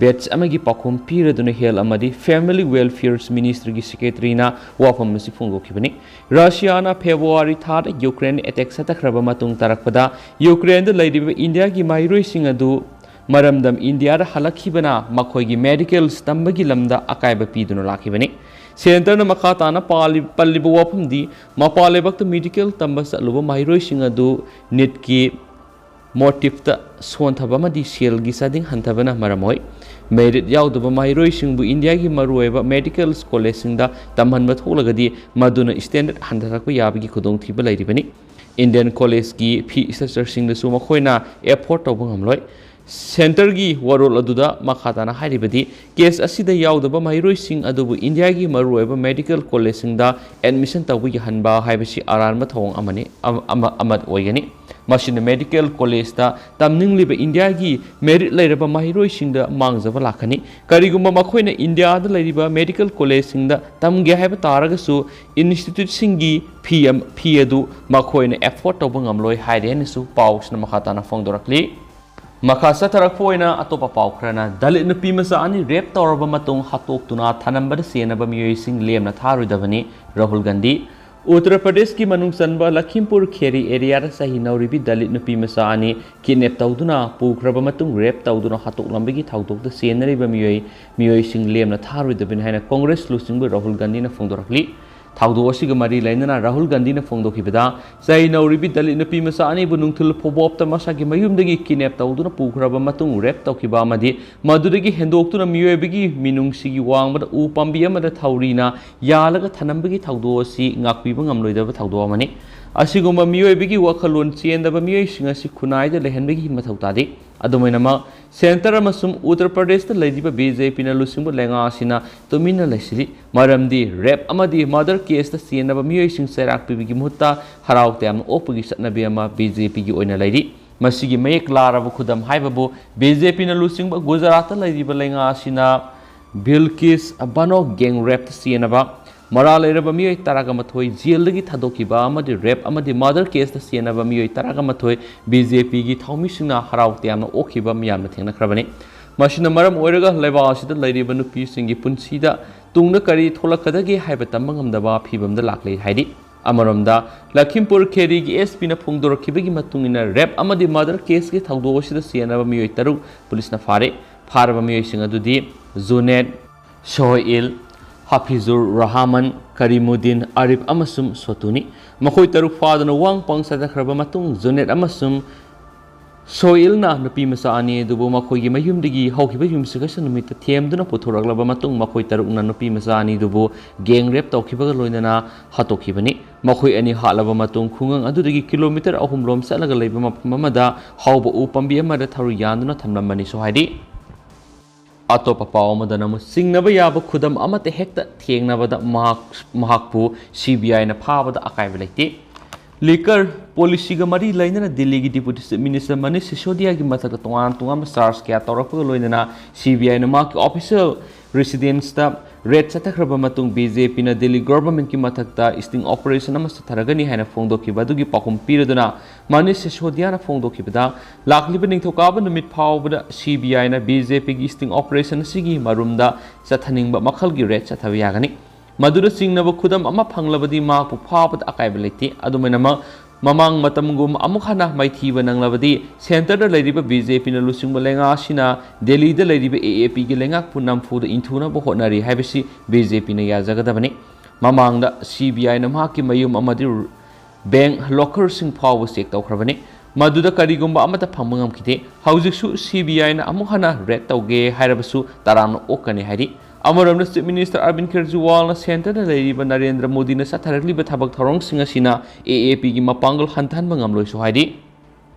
ꯕꯦꯆ ꯑꯃꯒꯤ ꯄꯥꯎꯈꯨꯝ ꯄꯤꯔꯗꯨꯅ ꯍꯦꯜꯊ ꯑꯃꯗꯤ ꯐꯦꯃꯤꯂꯤ ꯋꯦꯜꯐꯤꯌꯔ ꯃꯤꯅꯤꯁꯇ꯭ꯔꯤꯒꯤ ꯁꯦꯀ꯭ꯔꯦꯇꯔꯤꯅ ꯋꯥꯐꯝ ꯑꯁꯤ ꯐꯣꯡꯗꯣꯛꯈꯤꯕꯅꯤ꯫ ꯔꯁꯤꯌꯥꯅ ꯐꯦꯕ꯭ꯔꯨꯋꯥꯔꯤ ꯊꯥꯗ ꯌꯨꯀ꯭ꯔꯦꯟ ꯑꯦꯇꯦꯛ ꯆꯠꯊꯈ꯭ꯔꯕ ꯃꯇꯨꯡ ꯇꯥꯔꯛꯄꯗ ꯌꯨꯀ꯭ꯔꯦꯟꯗ ꯂꯩꯔꯤꯕ ꯏꯟꯗꯤꯌꯥꯒꯤ ꯃꯍꯩꯔꯣꯏꯁꯤꯡ ꯑꯗꯨ ꯃꯔꯝꯗꯝ ꯏꯟꯗꯤꯌꯥꯗ ꯍꯜꯂꯛꯈꯤꯕꯅ ꯃꯈꯣꯏꯒꯤ ꯃꯦꯗꯤꯀꯦꯜꯁ ꯇꯝꯕꯒꯤ ꯂꯝꯗ ꯑꯀꯥꯏꯕ ꯄꯤꯗꯨꯅ ꯂꯥꯛꯈꯤꯕꯅꯤ꯫ ꯁꯦꯟꯇꯔꯅ ꯃꯈꯥ ꯇꯥꯅ ꯄꯥꯜꯂꯤ-, ꯄꯜꯂꯤꯕ ꯋꯥꯐꯝꯗꯤ, ꯃꯄꯥꯟ ꯂꯩꯕꯥꯛꯇ ꯃꯦꯗꯤꯀꯦꯜ ꯇꯝꯕ ꯆꯠꯂꯨꯕ ꯃꯍꯩꯔꯣꯏꯁꯤꯡ ꯑꯗꯨ ꯅꯤꯠꯀꯤ ꯃꯣꯇꯤꯞꯇ ꯁꯣꯟꯊꯕ ꯑꯃꯗꯤ ꯁꯦꯜꯒꯤ ꯆꯥꯗꯤꯡ ꯍꯟꯊꯕꯅ ꯃꯔꯝ ꯑꯣꯏ꯫ ꯃꯦꯔꯤꯠ ꯌꯥꯎꯗꯕ ꯃꯍꯩꯔꯣꯏꯁꯤꯡꯕꯨ ꯏꯟꯗꯤꯌꯥꯒꯤ ꯃꯔꯨꯑꯣꯏꯕ ꯃꯦꯗꯤꯀꯦꯜ ꯀꯣꯂꯦꯖꯁꯤꯡꯗ ꯇꯝꯍꯟꯕ ꯊꯣꯛꯂꯒꯗꯤ, ꯃꯗꯨꯅ ꯁ꯭ꯇꯦꯟꯗꯔꯗ ꯍꯟꯊꯔꯛꯄ ꯌꯥꯕꯒꯤ ꯈꯨꯗꯣꯡꯊꯤꯕ ꯂꯩꯔꯤꯕꯅꯤ꯫ ꯏꯟꯗꯤꯌꯟ ꯀꯣꯂꯦꯖꯀꯤ ꯐꯤ ꯁ꯭ꯇ꯭ꯔꯛꯆꯔꯁꯤꯡꯗꯁꯨ ꯃꯈꯣꯏꯅ ꯑꯦꯐꯣꯔꯗ ꯇꯧꯕ ꯉꯝꯂꯣꯏ꯫ ꯁꯦꯟꯇꯔꯒꯤ ꯋꯥꯔꯣꯜ ꯑꯗꯨꯗ ꯃꯈꯥ ꯇꯥꯅ ꯍꯥꯏꯔꯤꯕꯗꯤ, ꯀꯦꯁ ꯑꯁꯤꯗ ꯌꯥꯎꯗꯕ ꯃꯍꯩꯔꯣꯏꯁꯤꯡ ꯑꯗꯨꯕꯨ ꯏꯟꯗꯤꯌꯥꯒꯤ ꯃꯔꯨꯑꯣꯏꯕ ꯃꯦꯗꯤꯀꯦꯜ ꯀꯣꯂꯦꯖꯁꯤꯡꯗ ꯑꯦꯗꯃꯤꯁꯟ ꯇꯧꯕ ꯌꯥꯍꯟꯕ ꯍꯥꯏꯕꯁꯤ ꯑꯔꯥꯟꯕ ꯊꯧꯑꯣꯡ ꯑꯃꯅꯤ, ꯑꯃ, ꯑꯃ, ꯑꯃ ꯑꯣꯏꯒꯅꯤ꯫ ꯃꯁꯤꯅ ꯃꯦꯗꯤꯀꯦꯜ ꯀꯣꯂꯦꯖꯇ ꯇꯝꯅꯤꯡꯂꯤꯕ ꯏꯟꯗꯤꯌꯥꯒꯤ ꯃꯦꯔꯤꯠ ꯂꯩꯔꯕ ꯃꯍꯩꯔꯣꯏꯁꯤꯡꯗ ꯃꯥꯡꯖꯕ ꯂꯥꯛꯀꯅꯤ꯫ ꯀꯔꯤꯒꯨꯝꯕ ꯃꯈꯣꯏꯅ ꯏꯟꯗꯤꯌꯥꯗ ꯂꯩꯔꯤꯕ ꯃꯦꯗꯤꯀꯦꯜ ꯀꯣꯂꯦꯖꯁꯤꯡꯗ ꯇꯝꯒꯦ ꯍꯥꯏꯕ ꯇꯥꯔꯒꯁꯨ, ꯏꯟꯁꯇꯤꯇ꯭ꯌꯨꯠꯁꯤꯡꯒꯤ ꯐꯤ ꯑꯃ, ꯐꯤ ꯑꯗꯨ ꯃꯈꯣꯏꯅ ꯑꯦꯐꯣꯔꯗ ꯇꯧꯕ ꯉꯝꯂꯣꯏ ꯍꯥꯏꯔꯦ ꯍꯥꯏꯅꯁꯨ ꯄꯥꯎꯁꯤꯅ ꯃꯈꯥ ꯇꯥꯅ ꯐꯣꯡꯗꯣꯔꯛꯂꯤ꯫ ꯃꯈꯥ ꯆꯠꯊꯔꯛꯄ ꯑꯣꯏꯅ ꯑꯇꯣꯞꯄ ꯄꯥꯎ ꯈꯔꯅ, ꯗꯂꯤꯠ ꯅꯨꯄꯤ ꯃꯆꯥ ꯑꯅꯤ ꯔꯦꯞ ꯇꯧꯔꯕ ꯃꯇꯨꯡ ꯍꯥꯠꯇꯣꯛꯇꯨꯅ ꯊꯅꯝꯕꯗ ꯆꯦꯟꯅꯕ ꯃꯤꯑꯣꯏꯁꯤꯡ ꯂꯦꯝꯅ ꯊꯥꯔꯣꯏꯗꯕꯅꯤ, ꯔꯥꯍꯨꯜ ꯒꯥꯟꯙꯤ꯫ ꯎꯠꯇꯔ ꯄ꯭ꯔꯗꯦꯁꯀꯤ ꯃꯅꯨꯡ ꯆꯟꯕ ꯂꯈꯤꯝꯄꯨꯔ ꯈꯦꯔꯤ ꯑꯦꯔꯤꯌꯥꯗ ꯆꯍꯤ ꯅꯧꯔꯤꯕꯤ ꯗꯂꯤꯠ ꯅꯨꯄꯤ ꯃꯆꯥ ꯑꯅꯤ ꯀꯤꯗꯅꯦꯞ ꯇꯧꯗꯨꯅ ꯄꯨꯈ꯭ꯔꯕ ꯃꯇꯨꯡ ꯔꯦꯞ ꯇꯧꯗꯨꯅ ꯍꯥꯠꯇꯣꯛꯂꯝꯕꯒꯤ ꯊꯧꯗꯣꯛꯇ ꯆꯦꯟꯅꯔꯤꯕ ꯃꯤꯑꯣꯏ, ꯃꯤꯑꯣꯏꯁꯤꯡ ꯂꯦꯝꯅ ꯊꯥꯔꯣꯏꯗꯕꯅꯤ ꯍꯥꯏꯅ ꯀꯣꯡꯒ꯭ꯔꯦꯁ ꯂꯨꯆꯤꯡꯕ ꯔꯥꯍꯨꯜ ꯒꯥꯟꯙꯤꯅ ꯐꯣꯡꯗꯣꯔꯛꯂꯤ꯫ ꯊꯧꯗꯣꯛ ꯑꯁꯤꯒ ꯃꯔꯤ ꯂꯩꯅꯅ ꯔꯥꯍꯨꯜ ꯒꯥꯟꯙꯤꯅ ꯐꯣꯡꯗꯣꯛꯈꯤꯕꯗ, ꯆꯍꯤ ꯅꯧꯔꯤꯕꯤ ꯗꯂꯤꯠ ꯅꯨꯄꯤ ꯃꯆꯥ ꯑꯅꯤꯕꯨ ꯅꯨꯡꯊꯤꯜ ꯐꯥꯎꯕꯣꯞꯇ ꯃꯁꯥꯒꯤ ꯃꯌꯨꯝꯗꯒꯤ ꯀꯤꯗꯅꯦꯞ ꯇꯧꯗꯨꯅ ꯄꯨꯈ꯭ꯔꯕ ꯃꯇꯨꯡ ꯔꯦꯞ ꯇꯧꯈꯤꯕ ꯑꯃꯗꯤ ꯃꯗꯨꯗꯒꯤ ꯍꯦꯟꯗꯣꯛꯇꯨꯅ ꯃꯤꯑꯣꯏꯕꯒꯤ ꯃꯤꯅꯨꯡꯁꯤꯒꯤ ꯋꯥꯡꯃꯗ ꯎ ꯄꯥꯝꯕꯤ ꯑꯃꯗ ꯊꯧꯔꯤꯅ ꯌꯥꯜꯂꯒ ꯊꯅꯝꯕꯒꯤ ꯊꯧꯗꯣꯛ ꯑꯁꯤ ꯉꯥꯛꯄꯤꯕ ꯉꯝꯂꯣꯏꯗꯕ ꯊꯧꯗꯣꯛ ꯑꯃꯅꯤ꯫ ꯑꯁꯤꯒꯨꯝꯕ ꯃꯤꯑꯣꯏꯕꯒꯤ ꯋꯥꯈꯜꯂꯣꯟ ꯆꯦꯟꯗꯕ ꯃꯤꯑꯣꯏꯁꯤꯡ ꯑꯁꯤ ꯈꯨꯟꯅꯥꯏꯗ ꯂꯩꯍꯟꯕꯒꯤ ꯃꯊꯧ ꯇꯥꯗꯦ꯫ ꯑꯗꯨꯃꯥꯏꯅꯃꯛ ꯁꯦꯟꯇꯔ ꯑꯃꯁꯨꯡ ꯎꯠꯇꯔ ꯄ꯭ꯔꯗꯦꯁꯇ ꯂꯩꯔꯤꯕ ꯕꯤ ꯖꯦ ꯄꯤꯅ ꯂꯨꯆꯤꯡꯕ ꯂꯩꯉꯥꯛ ꯑꯁꯤꯅ ꯇꯨꯃꯤꯟꯅ ꯂꯩꯁꯤꯜꯂꯤ꯫ ꯃꯔꯝꯗꯤ ꯔꯦꯞ ꯑꯃꯗꯤ ꯃꯔꯗꯔ ꯀꯦꯁꯇ ꯆꯦꯟꯅꯕ ꯃꯤꯑꯣꯏꯁꯤꯡ ꯆꯩꯔꯥꯛ ꯄꯤꯕꯒꯤ ꯃꯍꯨꯠꯇ ꯍꯔꯥꯎ ꯇꯌꯥꯝꯅ ꯑꯣꯛꯄꯒꯤ ꯆꯠꯅꯕꯤ ꯑꯃ ꯕꯤ ꯖꯦ ꯄꯤꯒꯤ ꯑꯣꯏꯅ ꯂꯩꯔꯤ꯫ ꯃꯁꯤꯒꯤ ꯃꯌꯦꯛ ꯂꯥꯔꯕ ꯈꯨꯗꯝ ꯍꯥꯏꯕꯕꯨ ꯕꯤ ꯖꯦ ꯄꯤꯅ ꯂꯨꯆꯤꯡꯕ ꯒꯨꯖꯔꯥꯠꯇ ꯂꯩꯔꯤꯕ ꯂꯩꯉꯥꯛ ꯑꯁꯤꯅ ꯕꯤꯜꯀꯤꯁ ꯕꯥꯅꯣ ꯒꯦꯡ ꯔꯦꯞꯇ ꯆꯦꯟꯅꯕ ꯃꯔꯥꯜ ꯂꯩꯔꯕ ꯃꯤꯑꯣꯏ ꯇꯔꯥꯒ ꯃꯥꯊꯣꯏ ꯖꯦꯜꯗꯒꯤ ꯊꯥꯗꯣꯛꯈꯤꯕ ꯑꯃꯗꯤ ꯔꯦꯞ ꯑꯃꯗꯤ ꯃꯔꯗꯔ ꯀꯦꯁꯇ ꯆꯦꯟꯅꯕ ꯃꯤꯑꯣꯏ ꯇꯔꯥꯒ ꯃꯥꯊꯣꯏ ꯕꯤ ꯖꯦ ꯄꯤꯒꯤ ꯊꯧꯃꯤꯁꯤꯡꯅ ꯍꯔꯥꯎ ꯇꯌꯥꯝꯅ ꯑꯣꯛꯈꯤꯕ ꯃꯤꯌꯥꯝꯅ ꯊꯦꯡꯅꯈ꯭ꯔꯕꯅꯤ꯫ ꯃꯁꯤꯅ ꯃꯔꯝ ꯑꯣꯏꯔꯒ ꯂꯩꯕꯥꯛ ꯑꯁꯤꯗ ꯂꯩꯔꯤꯕ ꯅꯨꯄꯤꯁꯤꯡꯒꯤ ꯄꯨꯟꯁꯤꯗ ꯇꯨꯡꯗ ꯀꯔꯤ ꯊꯣꯛꯂꯛꯀꯗꯒꯦ ꯍꯥꯏꯕ ꯇꯝꯕ ꯉꯝꯗꯕ ꯐꯤꯕꯝꯗ ꯂꯥꯛꯂꯦ ꯍꯥꯏꯔꯤ꯫ ꯑꯃꯔꯣꯝꯗ, ꯂꯈꯤꯝꯄꯨꯔ ꯈꯦꯔꯤꯒꯤ ꯑꯦꯁ ꯄꯤꯅ ꯐꯣꯡꯗꯣꯔꯛꯈꯤꯕꯒꯤ ꯃꯇꯨꯡ ꯏꯟꯅ, ꯔꯦꯞ ꯑꯃꯗꯤ ꯃꯔꯗꯔ ꯀꯦꯁꯀꯤ ꯊꯧꯗꯣꯛ ꯑꯁꯤꯗ ꯆꯦꯟꯅꯕ ꯃꯤꯑꯣꯏ ꯇꯔꯨꯛ ꯄꯨꯂꯤꯁꯅ ꯐꯥꯔꯦ꯫ ꯐꯥꯔꯕ ꯃꯤꯑꯣꯏꯁꯤꯡ ꯑꯗꯨꯗꯤ ꯖꯨꯅꯦꯗ, ꯁꯣꯍꯏꯜ, ꯍꯥꯐꯤꯖꯨꯔ ꯔꯍꯃꯟ, ꯀꯔꯤꯃꯨꯗꯤꯟ, ꯑꯥꯔꯤꯐ ꯑꯃꯁꯨꯡ ꯁꯣꯇꯨꯅꯤ꯫ ꯃꯈꯣꯏ ꯇꯔꯨꯛ ꯐꯥꯗꯨꯅ ꯋꯥꯡ ꯄꯥꯡ ꯆꯠꯊꯈ꯭ꯔꯕ ꯃꯇꯨꯡ, ꯖꯨꯅꯦꯗ ꯑꯃꯁꯨꯡ ꯁꯣꯍꯏꯜꯅ ꯅꯨꯄꯤ ꯃꯆꯥ ꯑꯅꯤ ꯑꯗꯨꯕꯨ ꯃꯈꯣꯏꯒꯤ ꯃꯌꯨꯝꯗꯒꯤ ꯍꯧꯈꯤꯕ ꯌꯨꯝꯁꯀꯩꯁ ꯅꯨꯃꯤꯠꯇ ꯊꯦꯝꯗꯨꯅ ꯄꯨꯊꯣꯔꯛꯂꯕ ꯃꯇꯨꯡ, ꯃꯈꯣꯏ ꯇꯔꯨꯛꯅ ꯅꯨꯄꯤ ꯃꯆꯥ ꯑꯅꯤꯗꯨꯕꯨ ꯒꯦꯡ ꯔꯦꯞ ꯇꯧꯈꯤꯕꯒ ꯂꯣꯏꯅꯅ ꯍꯥꯠꯇꯣꯛꯈꯤꯕꯅꯤ꯫ ꯃꯈꯣꯏ ꯑꯅꯤ ꯍꯥꯠꯂꯕ ꯃꯇꯨꯡ, ꯈꯨꯡꯒꯪ ꯑꯗꯨꯗꯒꯤ ꯀꯤꯂꯣꯃꯤꯇꯔ ꯑꯍꯨꯝ ꯂꯣꯝ ꯆꯠꯂꯒ ꯂꯩꯕ ꯃꯐꯝ ꯑꯃꯗ ꯍꯧꯕ ꯎ ꯄꯥꯝꯕꯤ ꯑꯃꯗ ꯊꯧꯔꯤ ꯌꯥꯟꯗꯨꯅ ꯊꯝꯂꯝꯕꯅꯤꯁꯨ ꯍꯥꯏꯔꯤ꯫ ꯑꯇꯣꯞꯄ ꯄꯥꯎ ꯑꯃꯗꯅ ꯑꯃꯨꯛ ꯆꯤꯡꯅꯕ ꯌꯥꯕ ꯈꯨꯗꯝ ꯑꯃꯠꯇ ꯍꯦꯛꯇ ꯊꯦꯡꯅꯕꯗ ꯃꯍꯥꯛ, ꯃꯍꯥꯛꯄꯨ ꯁꯤ ꯕꯤ ꯑꯥꯏꯅ ꯐꯥꯕꯗ ꯑꯀꯥꯏꯕ ꯂꯩꯇꯦ꯫ ꯂꯤꯀꯔ ꯄꯣꯂꯤꯁꯤꯒ ꯃꯔꯤ ꯂꯩꯅꯅ ꯗꯤꯜꯂꯤꯒꯤ ꯗꯤꯄꯨꯇꯤ ꯆꯤꯐ ꯃꯤꯅꯤꯁꯇꯔ ꯃꯅꯤꯁ ꯁꯤꯁꯣꯗꯤꯌꯥꯒꯤ ꯃꯊꯛꯇ ꯇꯣꯉꯥꯟ ꯇꯣꯉꯥꯟꯕ ꯆꯥꯔꯖ ꯀꯌꯥ ꯇꯧꯔꯛꯄꯒ ꯂꯣꯏꯅꯅ ꯁꯤ ꯕꯤ ꯑꯥꯏꯅ ꯃꯍꯥꯛꯀꯤ ꯑꯣꯐꯤꯁꯤꯌꯦꯜ ꯔꯤꯁꯤꯗꯦꯟꯁꯇ ꯔꯦꯗ ꯆꯠꯊꯈ꯭ꯔꯕ ꯃꯇꯨꯡ, ꯕꯤ ꯖꯦ ꯄꯤꯅ ꯗꯤꯜꯂꯤ ꯒꯣꯚꯔꯟꯃꯦꯟꯠꯀꯤ ꯃꯊꯛꯇ ꯁ꯭ꯇꯤꯡ ꯑꯣꯄꯔꯦꯁꯟ ꯑꯃ ꯆꯠꯊꯔꯒꯅꯤ ꯍꯥꯏꯅ ꯐꯣꯡꯗꯣꯛꯈꯤꯕ ꯑꯗꯨꯒꯤ ꯄꯥꯎꯈꯨꯝ ꯄꯤꯔꯗꯨꯅ ꯃꯅꯤꯁ ꯁꯤꯁꯣꯗꯤꯌꯥꯅ ꯐꯣꯡꯗꯣꯛꯈꯤꯕꯗ, ꯂꯥꯛꯂꯤꯕ ꯅꯤꯡꯊꯧꯀꯥꯕ ꯅꯨꯃꯤꯠ ꯐꯥꯎꯕꯗ ꯁꯤ ꯕꯤ ꯑꯥꯏꯅ ꯕꯤ ꯖꯦ ꯄꯤꯒꯤ ꯁ꯭ꯇꯤꯡ ꯑꯣꯄꯔꯦꯁꯟ ꯑꯁꯤꯒꯤ ꯃꯔꯨꯝꯗ ꯆꯠꯊꯅꯤꯡꯕ ꯃꯈꯜꯒꯤ ꯔꯦꯗ ꯆꯠꯊꯕ ꯌꯥꯒꯅꯤ꯫ ꯃꯗꯨꯗ ꯆꯤꯡꯅꯕ ꯈꯨꯗꯝ ꯑꯃ ꯐꯪꯂꯕꯗꯤ ꯃꯍꯥꯛꯄꯨ ꯐꯥꯕꯗ ꯑꯀꯥꯏꯕ ꯂꯩꯇꯦ꯫ ꯑꯗꯨꯃꯥꯏꯅꯃꯛ, ꯃꯃꯥꯡ ꯃꯇꯝꯒꯨꯝ ꯑꯃꯨꯛ ꯍꯟꯅ ꯃꯥꯏꯊꯤꯕ ꯅꯪꯂꯕꯗꯤ ꯁꯦꯟꯇꯔꯗ ꯂꯩꯔꯤꯕ ꯕꯤ ꯖꯦ ꯄꯤꯅ ꯂꯨꯆꯤꯡꯕ ꯂꯩꯉꯥꯛ ꯑꯁꯤꯅ ꯗꯦꯜꯂꯤꯗ ꯂꯩꯔꯤꯕ ꯑꯦ ꯑꯦ ꯄꯤꯒꯤ ꯂꯩꯉꯥꯛꯄꯨ ꯅꯝꯐꯨꯗ ꯏꯟꯊꯨꯅꯕ ꯍꯣꯠꯅꯔꯤ ꯍꯥꯏꯕꯁꯤ ꯕꯤ ꯖꯦ ꯄꯤꯅ ꯌꯥꯖꯒꯗꯕꯅꯤ꯫ ꯃꯃꯥꯡꯗ ꯁꯤ ꯕꯤ ꯑꯥꯏꯅ ꯃꯍꯥꯛꯀꯤ ꯃꯌꯨꯝ ꯑꯃꯗꯤ ꯕꯦꯡꯛ ꯂꯣꯀꯔꯁꯤꯡ ꯐꯥꯎꯕ ꯆꯦꯛ ꯇꯧꯈ꯭ꯔꯕꯅꯤ꯫ ꯃꯗꯨꯗ ꯀꯔꯤꯒꯨꯝꯕ ꯑꯃꯠꯇ ꯐꯪꯕ ꯉꯝꯈꯤꯗꯦ꯫ ꯍꯧꯖꯤꯛꯁꯨ ꯁꯤ ꯕꯤ ꯑꯥꯏꯅ ꯑꯃꯨꯛ ꯍꯟꯅ ꯔꯦꯗ ꯇꯧꯒꯦ ꯍꯥꯏꯔꯕꯁꯨ ꯇꯔꯥꯝꯅ ꯑꯣꯛꯀꯅꯤ ꯍꯥꯏꯔꯤ꯫ ꯑꯃꯔꯣꯝꯗ, ꯆꯤꯐ ꯃꯤꯅꯤꯁꯇꯔ ꯑꯔꯕꯤꯟ ꯀꯦꯖ꯭ꯔꯤꯋꯥꯜꯅ ꯁꯦꯟꯇꯔꯗ ꯂꯩꯔꯤꯕ ꯅꯔꯦꯟꯗ꯭ꯔ ꯃꯣꯗꯤꯅ ꯆꯠꯊꯔꯛꯂꯤꯕ ꯊꯕꯛ ꯊꯧꯔꯝꯁꯤꯡ ꯑꯁꯤꯅ ꯑꯦ ꯑꯦ ꯄꯤꯒꯤ ꯃꯄꯥꯡꯒꯜ ꯍꯟꯊꯍꯟꯕ ꯉꯝꯂꯣꯏꯁꯨ ꯍꯥꯏꯔꯤ꯫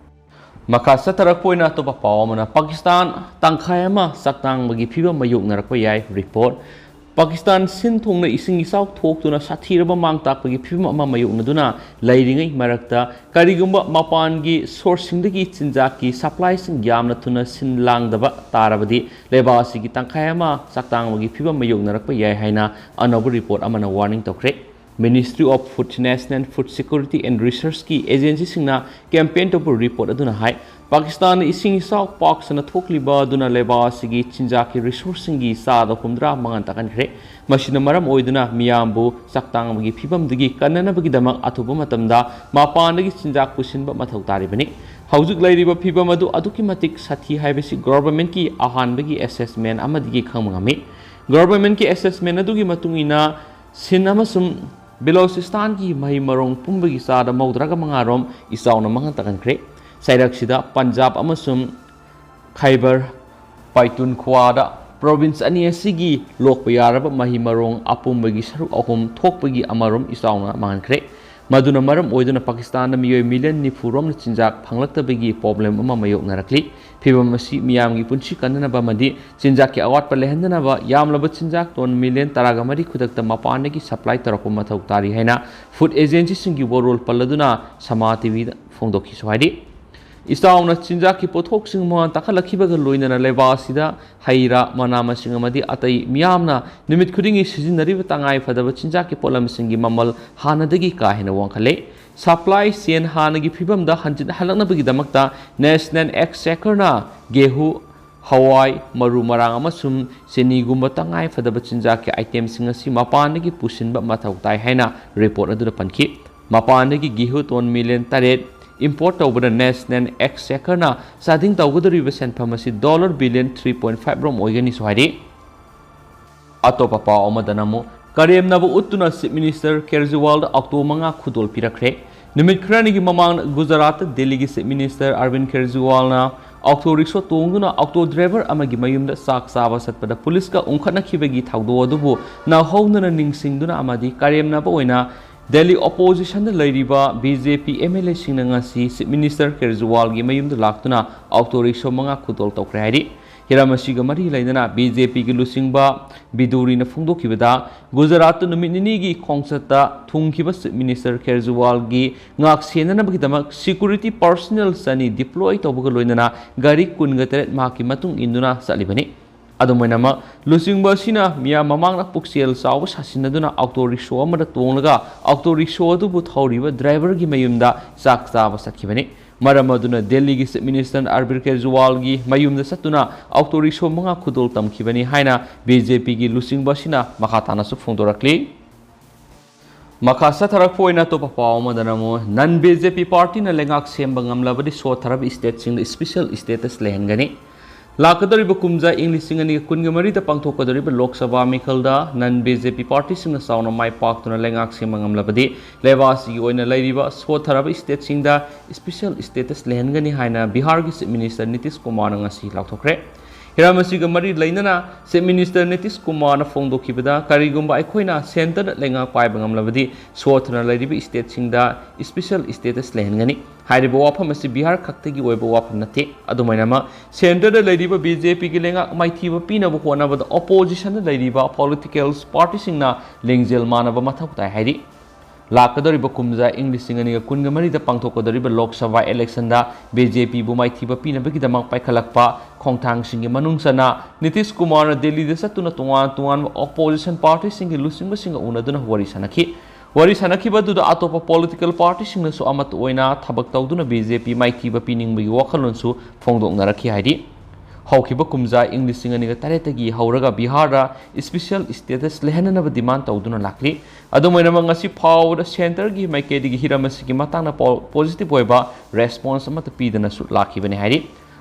ꯃꯈꯥ ꯆꯠꯊꯔꯛꯄ ꯑꯣꯏꯅ ꯑꯇꯣꯞꯄ ꯄꯥꯎ ꯑꯃꯅ, ꯄꯥꯀꯤꯁꯇꯥꯟ ꯇꯪꯈꯥꯏ ꯑꯃ ꯆꯥꯛꯇꯥꯡꯕꯒꯤ ꯐꯤꯕꯝ ꯃꯥꯌꯣꯛꯅꯔꯛꯄ ꯌꯥꯏ꯫ ꯔꯤꯄꯣꯔꯠ꯫ ꯄꯥꯀꯤꯁꯇꯥꯟ ꯁꯤꯟ ꯊꯨꯡꯅ ꯏꯁꯤꯡ ꯏꯆꯥꯎ ꯊꯣꯛꯇꯨꯅ ꯁꯥꯊꯤꯔꯕ ꯃꯥꯡ ꯇꯥꯛꯄꯒꯤ ꯐꯤꯕꯝ ꯑꯃ ꯃꯥꯌꯣꯛꯅꯗꯨꯅ ꯂꯩꯔꯤꯉꯩ ꯃꯔꯛꯇ, ꯀꯔꯤꯒꯨꯝꯕ ꯃꯄꯥꯟꯒꯤ ꯁꯣꯔꯁꯁꯤꯡꯗꯒꯤ ꯆꯤꯟꯖꯥꯛꯀꯤ ꯁꯄ꯭ꯂꯥꯏꯁꯤꯡ ꯌꯥꯝꯅ ꯊꯨꯅ ꯁꯤꯟ ꯂꯥꯡꯗꯕ ꯇꯥꯔꯕꯗꯤ, ꯂꯩꯕꯥꯛ ꯑꯁꯤꯒꯤ ꯇꯪꯈꯥꯏ ꯑꯃ ꯆꯥꯛꯇꯥꯡꯕꯒꯤ ꯐꯤꯕꯝ ꯃꯥꯌꯣꯛꯅꯔꯛꯄ ꯌꯥꯏ ꯍꯥꯏꯅ ꯑꯅꯧꯕ ꯔꯤꯄꯣꯔꯠ ꯑꯃꯅ ꯋꯥꯔꯅꯤꯡ ꯇꯧꯈ꯭ꯔꯦ꯫ Ministry of Food, National Food Security and Research ꯀꯤ ꯑꯦꯖꯦꯟꯁꯤꯁꯤꯡꯅ ꯀꯦꯝꯄꯦꯟ ꯇꯧꯕ ꯔꯤꯄꯣꯔꯠ ꯑꯗꯨꯅ ꯍꯥꯏ, ꯄꯥꯀꯤꯁꯇꯥꯟꯗ ꯏꯁꯤꯡ ꯏꯆꯥꯎ ꯄꯥꯛ ꯁꯟꯅ ꯊꯣꯛꯂꯤꯕ ꯑꯗꯨꯅ ꯂꯩꯕꯥꯛ ꯑꯁꯤꯒꯤ ꯆꯤꯟꯖꯥꯛꯀꯤ ꯔꯤꯁꯣꯔꯁꯁꯤꯡꯒꯤ ꯆꯥꯗ ꯍꯨꯝꯗ꯭ꯔꯥ ꯃꯉꯥ ꯇꯥꯛꯍꯟꯈ꯭ꯔꯦ꯫ ꯃꯁꯤꯅ ꯃꯔꯝ ꯑꯣꯏꯗꯨꯅ ꯃꯤꯌꯥꯝꯕꯨ ꯆꯥꯛꯇꯥꯡꯕꯒꯤ ꯐꯤꯕꯝꯗꯒꯤ ꯀꯟꯅꯅꯕꯒꯤꯗꯃꯛ ꯑꯊꯨꯕ ꯃꯇꯝꯗ ꯃꯄꯥꯟꯗꯒꯤ ꯆꯤꯟꯖꯥꯛ ꯄꯨꯁꯤꯟꯕ ꯃꯊꯧ ꯇꯥꯔꯤꯕꯅꯤ꯫ ꯍꯧꯖꯤꯛ ꯂꯩꯔꯤꯕ ꯐꯤꯕꯝ ꯑꯗꯨ ꯑꯗꯨꯛꯀꯤ ꯃꯇꯤꯛ ꯁꯥꯊꯤ ꯍꯥꯏꯕꯁꯤ ꯒꯣꯚꯔꯟꯃꯦꯟꯠꯀꯤ ꯑꯍꯥꯟꯕꯒꯤ ꯑꯦꯁꯦꯁꯃꯦꯟꯠ ꯑꯃꯗꯒꯤ ꯈꯪꯕ ꯉꯝꯃꯤ꯫ ꯒꯣꯚꯔꯟꯃꯦꯟꯠꯀꯤ ꯑꯦꯁꯦꯁꯃꯦꯟꯠ ꯑꯗꯨꯒꯤ ꯃꯇꯨꯡ ꯏꯟꯅ, ꯁꯤꯟ ꯑꯃꯁꯨꯡ ꯕꯤꯂꯣꯆꯤꯁꯇꯥꯟꯒꯤ ꯃꯍꯩ ꯃꯔꯣꯡ ꯄꯨꯝꯕꯒꯤ ꯆꯥꯗ ꯃꯧꯗ꯭ꯔꯥꯒ ꯃꯉꯥ ꯔꯣꯝ ꯏꯆꯥꯎꯅ ꯃꯥꯡꯍꯟ ꯇꯥꯛꯍꯟꯈ꯭ꯔꯦ꯫ ꯆꯩꯔꯛꯁꯤꯗ ꯄꯟꯖꯥꯕ ꯑꯃꯁꯨꯡ ꯈꯥꯏꯕꯔ ꯄꯥꯏꯇꯨꯟꯈ꯭ꯋꯥꯗ ꯄ꯭ꯔꯣꯚꯤꯟꯁ ꯑꯅꯤ ꯑꯁꯤꯒꯤ ꯂꯣꯛꯄ ꯌꯥꯔꯕ ꯃꯍꯩ ꯃꯔꯣꯡ ꯑꯄꯨꯝꯕꯒꯤ ꯁꯔꯨꯛ ꯑꯍꯨꯝ ꯊꯣꯛꯄꯒꯤ ꯑꯃꯔꯣꯝ ꯏꯆꯥꯎꯅ ꯃꯥꯡꯍꯟꯈ꯭ꯔꯦ꯫ ꯃꯗꯨꯅ ꯃꯔꯝ ꯑꯣꯏꯗꯨꯅ ꯄꯥꯀꯤꯁꯇꯥꯟꯗ ꯃꯤꯑꯣꯏ ꯃꯤꯂꯤꯌꯟ ꯅꯤꯐꯨ ꯔꯣꯝꯅ ꯆꯤꯟꯖꯥꯛ ꯐꯪꯂꯛꯇꯕꯒꯤ ꯄ꯭ꯔꯣꯕ꯭ꯂꯦꯝ ꯑꯃ ꯃꯥꯌꯣꯛꯅꯔꯛꯂꯤ꯫ ꯐꯤꯕꯝ ꯑꯁꯤ ꯃꯤꯌꯥꯝꯒꯤ ꯄꯨꯟꯁꯤ ꯀꯟꯅꯅꯕ ꯑꯃꯗꯤ ꯆꯤꯟꯖꯥꯛꯀꯤ ꯑꯋꯥꯠꯄ ꯂꯩꯍꯟꯗꯅꯕ ꯌꯥꯝꯂꯕ ꯆꯤꯟꯖꯥꯛ ꯇꯣꯟ ꯃꯤꯂꯤꯌꯟ ꯇꯔꯥꯒ ꯃꯔꯤ ꯈꯨꯗꯛꯇ ꯃꯄꯥꯟꯗꯒꯤ ꯁꯄ꯭ꯂꯥꯏ ꯇꯧꯔꯛꯄ ꯃꯊꯧ ꯇꯥꯔꯤ ꯍꯥꯏꯅ ꯐꯨꯗ ꯑꯦꯖꯦꯟꯁꯤꯁꯤꯡꯒꯤ ꯋꯥꯔꯣꯜ ꯄꯜꯂꯗꯨꯅ ꯁꯃꯥ ꯇꯤꯚꯤꯗ ꯐꯣꯡꯗꯣꯛꯈꯤꯁꯨ ꯍꯥꯏꯔꯤ꯫ ꯏꯆꯥꯎꯅ ꯆꯤꯟꯖꯥꯛꯀꯤ ꯄꯣꯠꯊꯣꯛꯁꯤꯡ ꯃꯃꯜ ꯇꯥꯡꯈꯠꯂꯛꯈꯤꯕꯒ ꯂꯣꯏꯅꯅ ꯂꯩꯕꯥꯛ ꯑꯁꯤꯗ ꯍꯩ ꯔꯥ, ꯃꯅꯥ ꯃꯁꯤꯡ ꯑꯃꯗꯤ ꯑꯇꯩ ꯃꯤꯌꯥꯝꯅ ꯅꯨꯃꯤꯠ ꯈꯨꯗꯤꯡꯒꯤ ꯁꯤꯖꯤꯟꯅꯔꯤꯕ ꯇꯉꯥꯏ ꯐꯗꯕ ꯆꯤꯟꯖꯥꯛꯀꯤ ꯄꯣꯠꯂꯝꯁꯤꯡꯒꯤ ꯃꯃꯜ ꯍꯥꯟꯅꯗꯒꯤ ꯀꯥ ꯍꯦꯟꯅ ꯋꯥꯡꯈꯠꯂꯦ꯫ ꯁꯄ꯭ꯂꯥꯏ ꯆꯦꯟ ꯍꯥꯟꯅꯒꯤ ꯐꯤꯕꯝꯗ ꯍꯟꯖꯤꯟꯍꯜꯂꯛꯅꯕꯒꯤꯗꯃꯛꯇ ꯅꯦꯁꯅꯦꯜ ꯑꯦꯛꯁꯆꯦꯀꯔꯅ ꯒꯦꯍꯨ, ꯍꯋꯥꯏ, ꯃꯔꯨ ꯃꯔꯥꯡ ꯑꯃꯁꯨꯡ ꯆꯤꯅꯤꯒꯨꯝꯕ ꯇꯉꯥꯏ ꯐꯗꯕ ꯆꯤꯟꯖꯥꯛꯀꯤ ꯑꯥꯏꯇꯦꯝꯁꯤꯡ ꯑꯁꯤ ꯃꯄꯥꯟꯗꯒꯤ ꯄꯨꯁꯤꯟꯕ ꯃꯊꯧ ꯇꯥꯏ ꯍꯥꯏꯅ ꯔꯤꯄꯣꯔꯠ ꯑꯗꯨꯗ ꯄꯟꯈꯤ꯫ ꯃꯄꯥꯟꯗꯒꯤ ꯒꯦꯍꯨ ꯇꯣꯟ ꯃꯤꯂꯤꯌꯟ ꯇꯔꯦꯠ ꯏꯝꯄꯣꯔꯠ ꯇꯧꯕꯗ ꯅꯦꯁꯅꯦꯜ ꯑꯦꯛꯁꯆꯦꯀꯔꯅ ꯆꯥꯗꯤꯡ ꯇꯧꯒꯗꯧꯔꯤꯕ ꯁꯦꯟꯐꯝ ꯑꯁꯤ dollar billion three point five ꯔꯣꯝ ꯑꯣꯏꯒꯅꯤꯁꯨ ꯍꯥꯏꯔꯤ꯫ ꯑꯇꯣꯞꯄ ꯄꯥꯎ ꯑꯃꯗꯅ ꯑꯃꯨꯛ, ꯀꯔꯦꯝꯅꯕ ꯎꯠꯇꯨꯅ ꯆꯤꯐ ꯃꯤꯅꯤꯁꯇꯔ ꯀꯦꯖꯔꯤꯋꯥꯜꯗ ꯑꯣꯛꯇꯣ ꯃꯉꯥ ꯈꯨꯗꯣꯜ ꯄꯤꯔꯛꯈ꯭ꯔꯦ꯫ ꯅꯨꯃꯤꯠ ꯈꯔꯅꯤꯒꯤ ꯃꯃꯥꯡꯗ ꯒꯨꯖꯔꯥꯠꯇ ꯗꯦꯜꯂꯤꯒꯤ ꯆꯤꯐ ꯃꯤꯅꯤꯁꯇꯔ ꯑꯔꯕꯤꯟ ꯀꯦꯖꯔꯤꯋꯥꯜꯅ ꯑꯣꯛꯇꯣ ꯔꯤꯛꯁꯣ ꯇꯣꯡꯗꯨꯅ ꯑꯣꯛꯇꯣ ꯗ꯭ꯔꯥꯏꯚꯔ ꯑꯃꯒꯤ ꯃꯌꯨꯝꯗ ꯆꯥꯛ ꯆꯥꯕ ꯆꯠꯄꯗ ꯄꯨꯂꯤꯁꯀ ꯎꯪꯈꯠꯅꯈꯤꯕꯒꯤ ꯊꯧꯗꯣꯛ ꯑꯗꯨꯕꯨ ꯅꯧꯍꯧꯅꯅ ꯅꯤꯡꯁꯤꯡꯗꯨꯅ ꯑꯃꯗꯤ ꯀꯔꯦꯝꯅꯕ ꯑꯣꯏꯅ ꯗꯦꯜꯂꯤ ꯑꯣꯄꯣꯖꯤꯁꯟꯗ ꯂꯩꯔꯤꯕ B J P M L ꯑꯦꯁꯤꯡꯅ ꯉꯁꯤ ꯆꯤꯐ ꯃꯤꯅꯤꯁꯇꯔ ꯀꯦꯖ꯭ꯔꯤꯋꯥꯜꯒꯤ ꯃꯌꯨꯝꯗ ꯂꯥꯛꯇꯨꯅ ꯑꯣꯇꯣ ꯔꯤꯛꯁꯣ ꯃꯉꯥ ꯈꯨꯗꯣꯜ ꯇꯧꯈ꯭ꯔꯦ ꯍꯥꯏꯔꯤ꯫ ꯍꯤꯔꯝ ꯑꯁꯤꯒ ꯃꯔꯤ ꯂꯩꯅꯅ ꯕꯤ ꯖꯦ ꯄꯤꯒꯤ ꯂꯨꯆꯤꯡꯕ ꯕꯤꯗꯨꯔꯤꯅ ꯐꯣꯡꯗꯣꯛꯈꯤꯕꯗ, ꯒꯨꯖꯔꯥꯠꯇ ꯅꯨꯃꯤꯠ ꯅꯤꯅꯤꯒꯤ ꯈꯣꯡꯆꯠꯇ ꯊꯨꯡꯈꯤꯕ ꯆꯤꯐ ꯃꯤꯅꯤꯁꯇꯔ ꯀꯦꯖ꯭ꯔꯤꯋꯥꯜꯒꯤ ꯉꯥꯛ ꯁꯦꯟꯅꯅꯕꯒꯤꯗꯃꯛ ꯁꯦꯀ꯭ꯌꯨꯔꯤꯇꯤ ꯄꯔꯁꯅꯦꯜ ꯆꯅꯤ ꯗꯤꯄ꯭ꯂꯣꯏ ꯇꯧꯕꯒ ꯂꯣꯏꯅꯅ ꯒꯥꯔꯤ ꯀꯨꯟꯒ ꯇꯔꯦꯠ ꯃꯍꯥꯛꯀꯤ ꯃꯇꯨꯡ ꯏꯟꯗꯨꯅ ꯆꯠꯂꯤꯕꯅꯤ꯫ ꯑꯗꯨꯝ ꯑꯣꯏꯅꯃꯛ, ꯂꯨꯆꯤꯡꯕ ꯑꯁꯤꯅ ꯃꯤꯌꯥꯝ ꯃꯃꯥꯡꯗ ꯄꯨꯛꯆꯦꯜ ꯆꯥꯎꯕ ꯁꯥꯁꯤꯟꯅꯗꯨꯅ ꯑꯣꯇꯣ ꯔꯤꯛꯁꯣ ꯑꯃꯗ ꯇꯣꯡꯂꯒ ꯑꯣꯇꯣ ꯔꯤꯛꯁꯣ ꯑꯗꯨꯕꯨ ꯊꯧꯔꯤꯕ ꯗ꯭ꯔꯥꯏꯚꯔꯒꯤ ꯃꯌꯨꯝꯗ ꯆꯥꯛ ꯆꯥꯕ ꯆꯠꯈꯤꯕꯅꯤ꯫ ꯃꯔꯝ ꯑꯗꯨꯅ ꯗꯦꯜꯂꯤꯒꯤ ꯆꯤꯐ ꯃꯤꯅꯤꯁꯇꯔ ꯑꯔꯕꯤꯟ ꯀꯦꯖ꯭ꯔꯤꯋꯥꯜꯒꯤ ꯃꯌꯨꯝꯗ ꯆꯠꯇꯨꯅ ꯑꯣꯇꯣ ꯔꯤꯛꯁꯣ ꯃꯉꯥ ꯈꯨꯗꯣꯜ ꯇꯝꯈꯤꯕꯅꯤ ꯍꯥꯏꯅ ꯕꯤ ꯖꯦ ꯄꯤꯒꯤ ꯂꯨꯆꯤꯡꯕ ꯑꯁꯤꯅ ꯃꯈꯥ ꯇꯥꯅꯁꯨ ꯐꯣꯡꯗꯣꯔꯛꯂꯤ꯫ ꯃꯈꯥ ꯆꯠꯊꯔꯛꯄ ꯑꯣꯏꯅ ꯑꯇꯣꯞꯄ ꯄꯥꯎ ꯑꯃꯗꯅ ꯑꯃꯨꯛ, ꯅꯟ ꯕꯤ ꯖꯦ ꯄꯤ ꯄꯥꯔꯇꯤꯅ ꯂꯩꯉꯥꯛ ꯁꯦꯝꯕ ꯉꯝꯂꯕꯗꯤ ꯁꯣꯠꯊꯔꯕ ꯁ꯭ꯇꯦꯠꯁꯤꯡꯗ ꯁ꯭ꯄꯦꯁꯦꯜ ꯁ꯭ꯇꯦꯇꯁ ꯂꯩꯍꯟꯒꯅꯤ꯫ ꯂꯥꯛꯀꯗꯧꯔꯤꯕ ꯀꯨꯝꯖꯥ ꯏꯪ ꯂꯤꯁꯤꯡ ꯑꯅꯤꯒ ꯀꯨꯟꯒ ꯃꯔꯤꯗ ꯄꯥꯡꯊꯣꯛꯀꯗꯧꯔꯤꯕ ꯂꯣꯛ ꯁꯚꯥ ꯃꯤꯈꯜꯗ ꯅꯟ ꯕꯤ ꯖꯦ ꯄꯤ ꯄꯥꯔꯇꯤꯁꯤꯡꯅ ꯆꯥꯎꯅ ꯃꯥꯏ ꯄꯥꯛꯇꯨꯅ ꯂꯩꯉꯥꯛ ꯁꯦꯝꯕ ꯉꯝꯂꯕꯗꯤ, ꯂꯩꯕꯥꯛ ꯑꯁꯤꯒꯤ ꯑꯣꯏꯅ ꯂꯩꯔꯤꯕ ꯁꯣꯠꯊꯔꯕ ꯁ꯭ꯇꯦꯠꯁꯤꯡꯗ ꯁ꯭ꯄꯦꯁꯦꯜ ꯁ꯭ꯇꯦꯇꯁ ꯂꯩꯍꯟꯒꯅꯤ ꯍꯥꯏꯅ ꯕꯤꯍꯥꯔꯒꯤ ꯆꯤꯐ ꯃꯤꯅꯤꯁꯇꯔ ꯅꯤꯇꯤꯁ ꯀꯨꯃꯥꯔꯅ ꯉꯁꯤ ꯂꯥꯎꯊꯣꯛꯈ꯭ꯔꯦ꯫ ꯍꯤꯔꯝ ꯑꯁꯤꯒ ꯃꯔꯤ ꯂꯩꯅꯅ ꯆꯤꯐ ꯃꯤꯅꯤꯁꯇꯔ ꯅꯤꯇꯤꯁ ꯀꯨꯃꯥꯔꯅ ꯐꯣꯡꯗꯣꯛꯈꯤꯕꯗ, ꯀꯔꯤꯒꯨꯝꯕ ꯑꯩꯈꯣꯏꯅ ꯁꯦꯟꯇꯔꯗ ꯂꯩꯉꯥꯛ ꯄꯥꯏꯕ ꯉꯝꯂꯕꯗꯤ ꯁꯣꯠꯊꯅ ꯂꯩꯔꯤꯕ ꯁ꯭ꯇꯦꯠꯁꯤꯡꯗ ꯁ꯭ꯄꯦꯁꯦꯜ ꯁ꯭ꯇꯦꯇꯁ ꯂꯩꯍꯟꯒꯅꯤ꯫ ꯍꯥꯏꯔꯤꯕ ꯋꯥꯐꯝ ꯑꯁꯤ ꯕꯤꯍꯥꯔ ꯈꯛꯇꯒꯤ ꯑꯣꯏꯕ ꯋꯥꯐꯝ ꯅꯠꯇꯦ꯫ ꯑꯗꯨꯃꯥꯏꯅꯃꯛ, ꯁꯦꯟꯇꯔꯗ ꯂꯩꯔꯤꯕ ꯕꯤ ꯖꯦ ꯄꯤꯒꯤ ꯂꯩꯉꯥꯛ ꯃꯥꯏꯊꯤꯕ ꯄꯤꯅꯕ ꯍꯣꯠꯅꯕꯗ ꯑꯣꯄꯣꯖꯤꯁꯟꯗ ꯂꯩꯔꯤꯕ ꯄꯣꯂꯤꯇꯤꯀꯦꯜ ꯄꯥꯔꯇꯤꯁꯤꯡꯅ ꯂꯤꯡꯖꯦꯜ ꯃꯥꯟꯅꯕ ꯃꯊꯧ ꯇꯥꯏ ꯍꯥꯏꯔꯤ꯫ ꯂꯥꯛꯀꯗꯧꯔꯤꯕ ꯀꯨꯝꯖꯥ ꯏꯪ ꯂꯤꯁꯤꯡ ꯑꯅꯤꯒ ꯀꯨꯟꯒ ꯃꯔꯤꯗ ꯄꯥꯡꯊꯣꯛꯀꯗꯧꯔꯤꯕ ꯂꯣꯛ ꯁꯚꯥ ꯏꯂꯦꯛꯁꯟꯗ ꯕꯤ ꯖꯦ ꯄꯤꯕꯨ ꯃꯥꯏꯊꯤꯕ ꯄꯤꯅꯕꯒꯤꯗꯃꯛ ꯄꯥꯏꯈꯠꯂꯛꯄ ꯈꯣꯡꯊꯥꯡꯁꯤꯡꯒꯤ ꯃꯅꯨꯡ ꯆꯟꯅ ꯅꯤꯇꯤꯁ ꯀꯨꯃꯥꯔꯅ ꯗꯦꯜꯂꯤꯗ ꯆꯠꯇꯨꯅ ꯇꯣꯉꯥꯟ ꯇꯣꯉꯥꯟꯕ ꯑꯣꯄꯣꯖꯤꯁꯟ ꯄꯥꯔꯇꯤꯁꯤꯡꯒꯤ ꯂꯨꯆꯤꯡꯕꯁꯤꯡꯒ ꯎꯅꯗꯨꯅ ꯋꯥꯔꯤ ꯁꯥꯟꯅꯈꯤ꯫ ꯋꯥꯔꯤ ꯁꯥꯟꯅꯈꯤꯕ ꯑꯗꯨꯗ ꯑꯇꯣꯞꯄ ꯄꯣꯂꯤꯇꯤꯀꯦꯜ ꯄꯥꯔꯇꯤꯁꯤꯡꯅꯁꯨ ꯑꯃꯠꯇ ꯑꯣꯏꯅ ꯊꯕꯛ ꯇꯧꯗꯨꯅ ꯕꯤ ꯖꯦ ꯄꯤ ꯃꯥꯏꯊꯤꯕ ꯄꯤꯅꯤꯡꯕꯒꯤ ꯋꯥꯈꯜꯂꯣꯟꯁꯨ ꯐꯣꯡꯗꯣꯛꯅꯔꯛꯈꯤ ꯍꯥꯏꯔꯤ꯫ ꯍꯧꯈꯤꯕ ꯀꯨꯝꯖꯥ ꯏꯪ ꯂꯤꯁꯤꯡ ꯑꯅꯤꯒ ꯇꯔꯦꯠꯇꯒꯤ ꯍꯧꯔꯒ ꯕꯤꯍꯥꯔꯗ ꯁ꯭ꯄꯦꯁꯦꯜ ꯁ꯭ꯇꯦꯇꯁ ꯂꯩꯍꯟꯅꯅꯕ ꯗꯤꯃꯥꯟ ꯇꯧꯗꯨꯅ ꯂꯥꯛꯂꯤ꯫ ꯑꯗꯨꯝ ꯑꯣꯏꯅꯃꯛ, ꯉꯁꯤ ꯐꯥꯎꯕꯗ ꯁꯦꯟꯇꯔꯒꯤ ꯃꯥꯏꯀꯩꯗꯒꯤ ꯍꯤꯔꯝ ꯑꯁꯤꯒꯤ ꯃꯇꯥꯡꯗ ꯄꯣ-, ꯄꯣꯖꯤꯇꯤꯚ ꯑꯣꯏꯕ ꯔꯦꯁꯄꯣꯟꯁ ꯑꯃꯠꯇ ꯄꯤꯗꯅꯁꯨ ꯂꯥꯛꯈꯤꯕꯅꯤ ꯍꯥꯏꯔꯤ꯫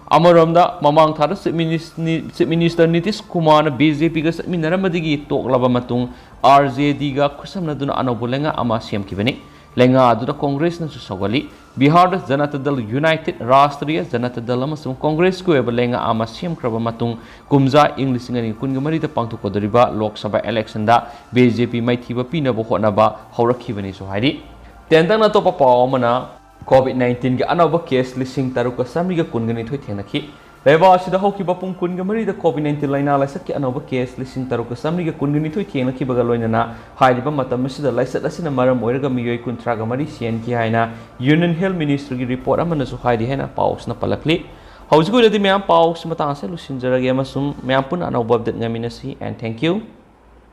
ꯑꯃꯔꯣꯝꯗ, ꯃꯃꯥꯡ ꯊꯥꯗ ꯆꯤꯐ ꯃꯤꯅꯤꯁ-, ꯅꯤ-, ꯆꯤꯐ ꯃꯤꯅꯤꯁꯇꯔ ꯅꯤꯇꯤꯁ ꯀꯨꯃꯥꯔꯅ ꯕꯤ ꯖꯦ ꯄꯤꯒ ꯆꯠꯃꯤꯟꯅꯔꯝꯕꯗꯒꯤ ꯇꯣꯛꯂꯕ ꯃꯇꯨꯡ, ꯑꯥꯔ ꯖꯦ ꯗꯤꯒ ꯈꯨꯠꯁꯝꯅꯗꯨꯅ ꯑꯅꯧꯕ ꯂꯩꯉꯥꯛ ꯑꯃ ꯁꯦꯝꯈꯤꯕꯅꯤ꯫ ꯂꯩꯉꯥꯛ ꯑꯗꯨꯗ ꯀꯣꯡꯒ꯭ꯔꯦꯁꯅꯁꯨ ꯁꯧꯒꯠꯂꯤ꯫ ꯕꯤꯍꯥꯔꯗ ꯖꯅꯇꯥ ꯗꯜ ꯌꯨꯅꯥꯏꯇꯦꯗ, ꯔꯥꯁꯇ꯭ꯔꯤꯌꯥ ꯖꯅꯇꯥ ꯗꯜ ꯑꯃꯁꯨꯡ ꯀꯣꯡꯒ꯭ꯔꯦꯁꯀꯤ ꯑꯣꯏꯕ ꯂꯩꯉꯥꯛ ꯑꯃ ꯁꯦꯝꯈ꯭ꯔꯕ ꯃꯇꯨꯡ, ꯀꯨꯝꯖꯥ ꯏꯪ ꯂꯤꯁꯤꯡ ꯑꯅꯤ ꯀꯨꯟꯒ ꯃꯔꯤꯗ ꯄꯥꯡꯊꯣꯛꯀꯗꯧꯔꯤꯕ ꯂꯣꯛ ꯁꯚꯥ ꯏꯂꯦꯛꯁꯟꯗ ꯕꯤ ꯖꯦ ꯄꯤ ꯃꯥꯏꯊꯤꯕ ꯄꯤꯅꯕ ꯍꯣꯠꯅꯕ ꯍꯧꯔꯛꯈꯤꯕꯅꯤꯁꯨ ꯍꯥꯏꯔꯤ꯫ ꯇꯦꯟꯇꯛꯅ ꯑꯇꯣꯞꯄ ꯄꯥꯎ ꯑꯃꯅ, ꯀꯣꯚꯤꯗ ꯅꯥꯏꯟꯇꯤꯟꯒꯤ ꯑꯅꯧꯕ ꯀꯦꯁ ꯂꯤꯁꯤꯡ ꯇꯔꯨꯛꯀ ꯆꯥꯃꯔꯤꯒ ꯀꯨꯟꯒ ꯅꯤꯊꯣꯏ ꯊꯦꯡꯅꯈꯤ꯫ ꯂꯩꯕꯥꯛ ꯑꯁꯤꯗ ꯍꯧꯈꯤꯕ ꯄꯨꯡ ꯀꯨꯟꯒ ꯃꯔꯤꯗ ꯀꯣꯚꯤꯗ ꯅꯥꯏꯟꯇꯤꯟ ꯂꯥꯏꯅꯥ ꯂꯥꯏꯆꯠꯀꯤ ꯑꯅꯧꯕ ꯀꯦꯁ ꯂꯤꯁꯤꯡ ꯇꯔꯨꯛꯀ ꯆꯥꯃꯔꯤꯒ ꯀꯨꯟꯒ ꯅꯤꯊꯣꯏ ꯊꯦꯡꯅꯈꯤꯕꯒ ꯂꯣꯏꯅꯅ ꯍꯥꯏꯔꯤꯕ ꯃꯇꯝ ꯑꯁꯤꯗ ꯂꯥꯏꯆꯠ ꯑꯁꯤꯅ ꯃꯔꯝ ꯑꯣꯏꯔꯒ ꯃꯤꯑꯣꯏ ꯀꯨꯟꯊ꯭ꯔꯥꯒ ꯃꯔꯤ ꯁꯤꯍꯟꯈꯤ ꯍꯥꯏꯅ ꯌꯨꯅꯤꯌꯟ ꯍꯦꯜꯊ ꯃꯤꯅꯤꯁꯇ꯭ꯔꯤꯒꯤ ꯔꯤꯄꯣꯔꯠ ꯑꯃꯅꯁꯨ ꯍꯥꯏꯔꯤ ꯍꯥꯏꯅ ꯄꯥꯎꯁꯤꯅ ꯄꯜꯂꯛꯂꯤ꯫ ꯍꯧꯖꯤꯛꯀꯤ ꯑꯣꯏꯅꯗꯤ ꯃꯌꯥꯝ ꯄꯥꯎꯁꯤ ꯃꯇꯥꯡ ꯑꯁꯤꯗ ꯂꯣꯏꯁꯤꯟꯖꯔꯒꯦ ꯑꯃꯁꯨꯡ ꯃꯌꯥꯝ ꯄꯨꯟꯅ ꯑꯅꯧꯕ ꯑꯞꯗꯦꯠ ꯉꯥꯏꯃꯤꯟꯅꯁꯤ꯫ And thank you.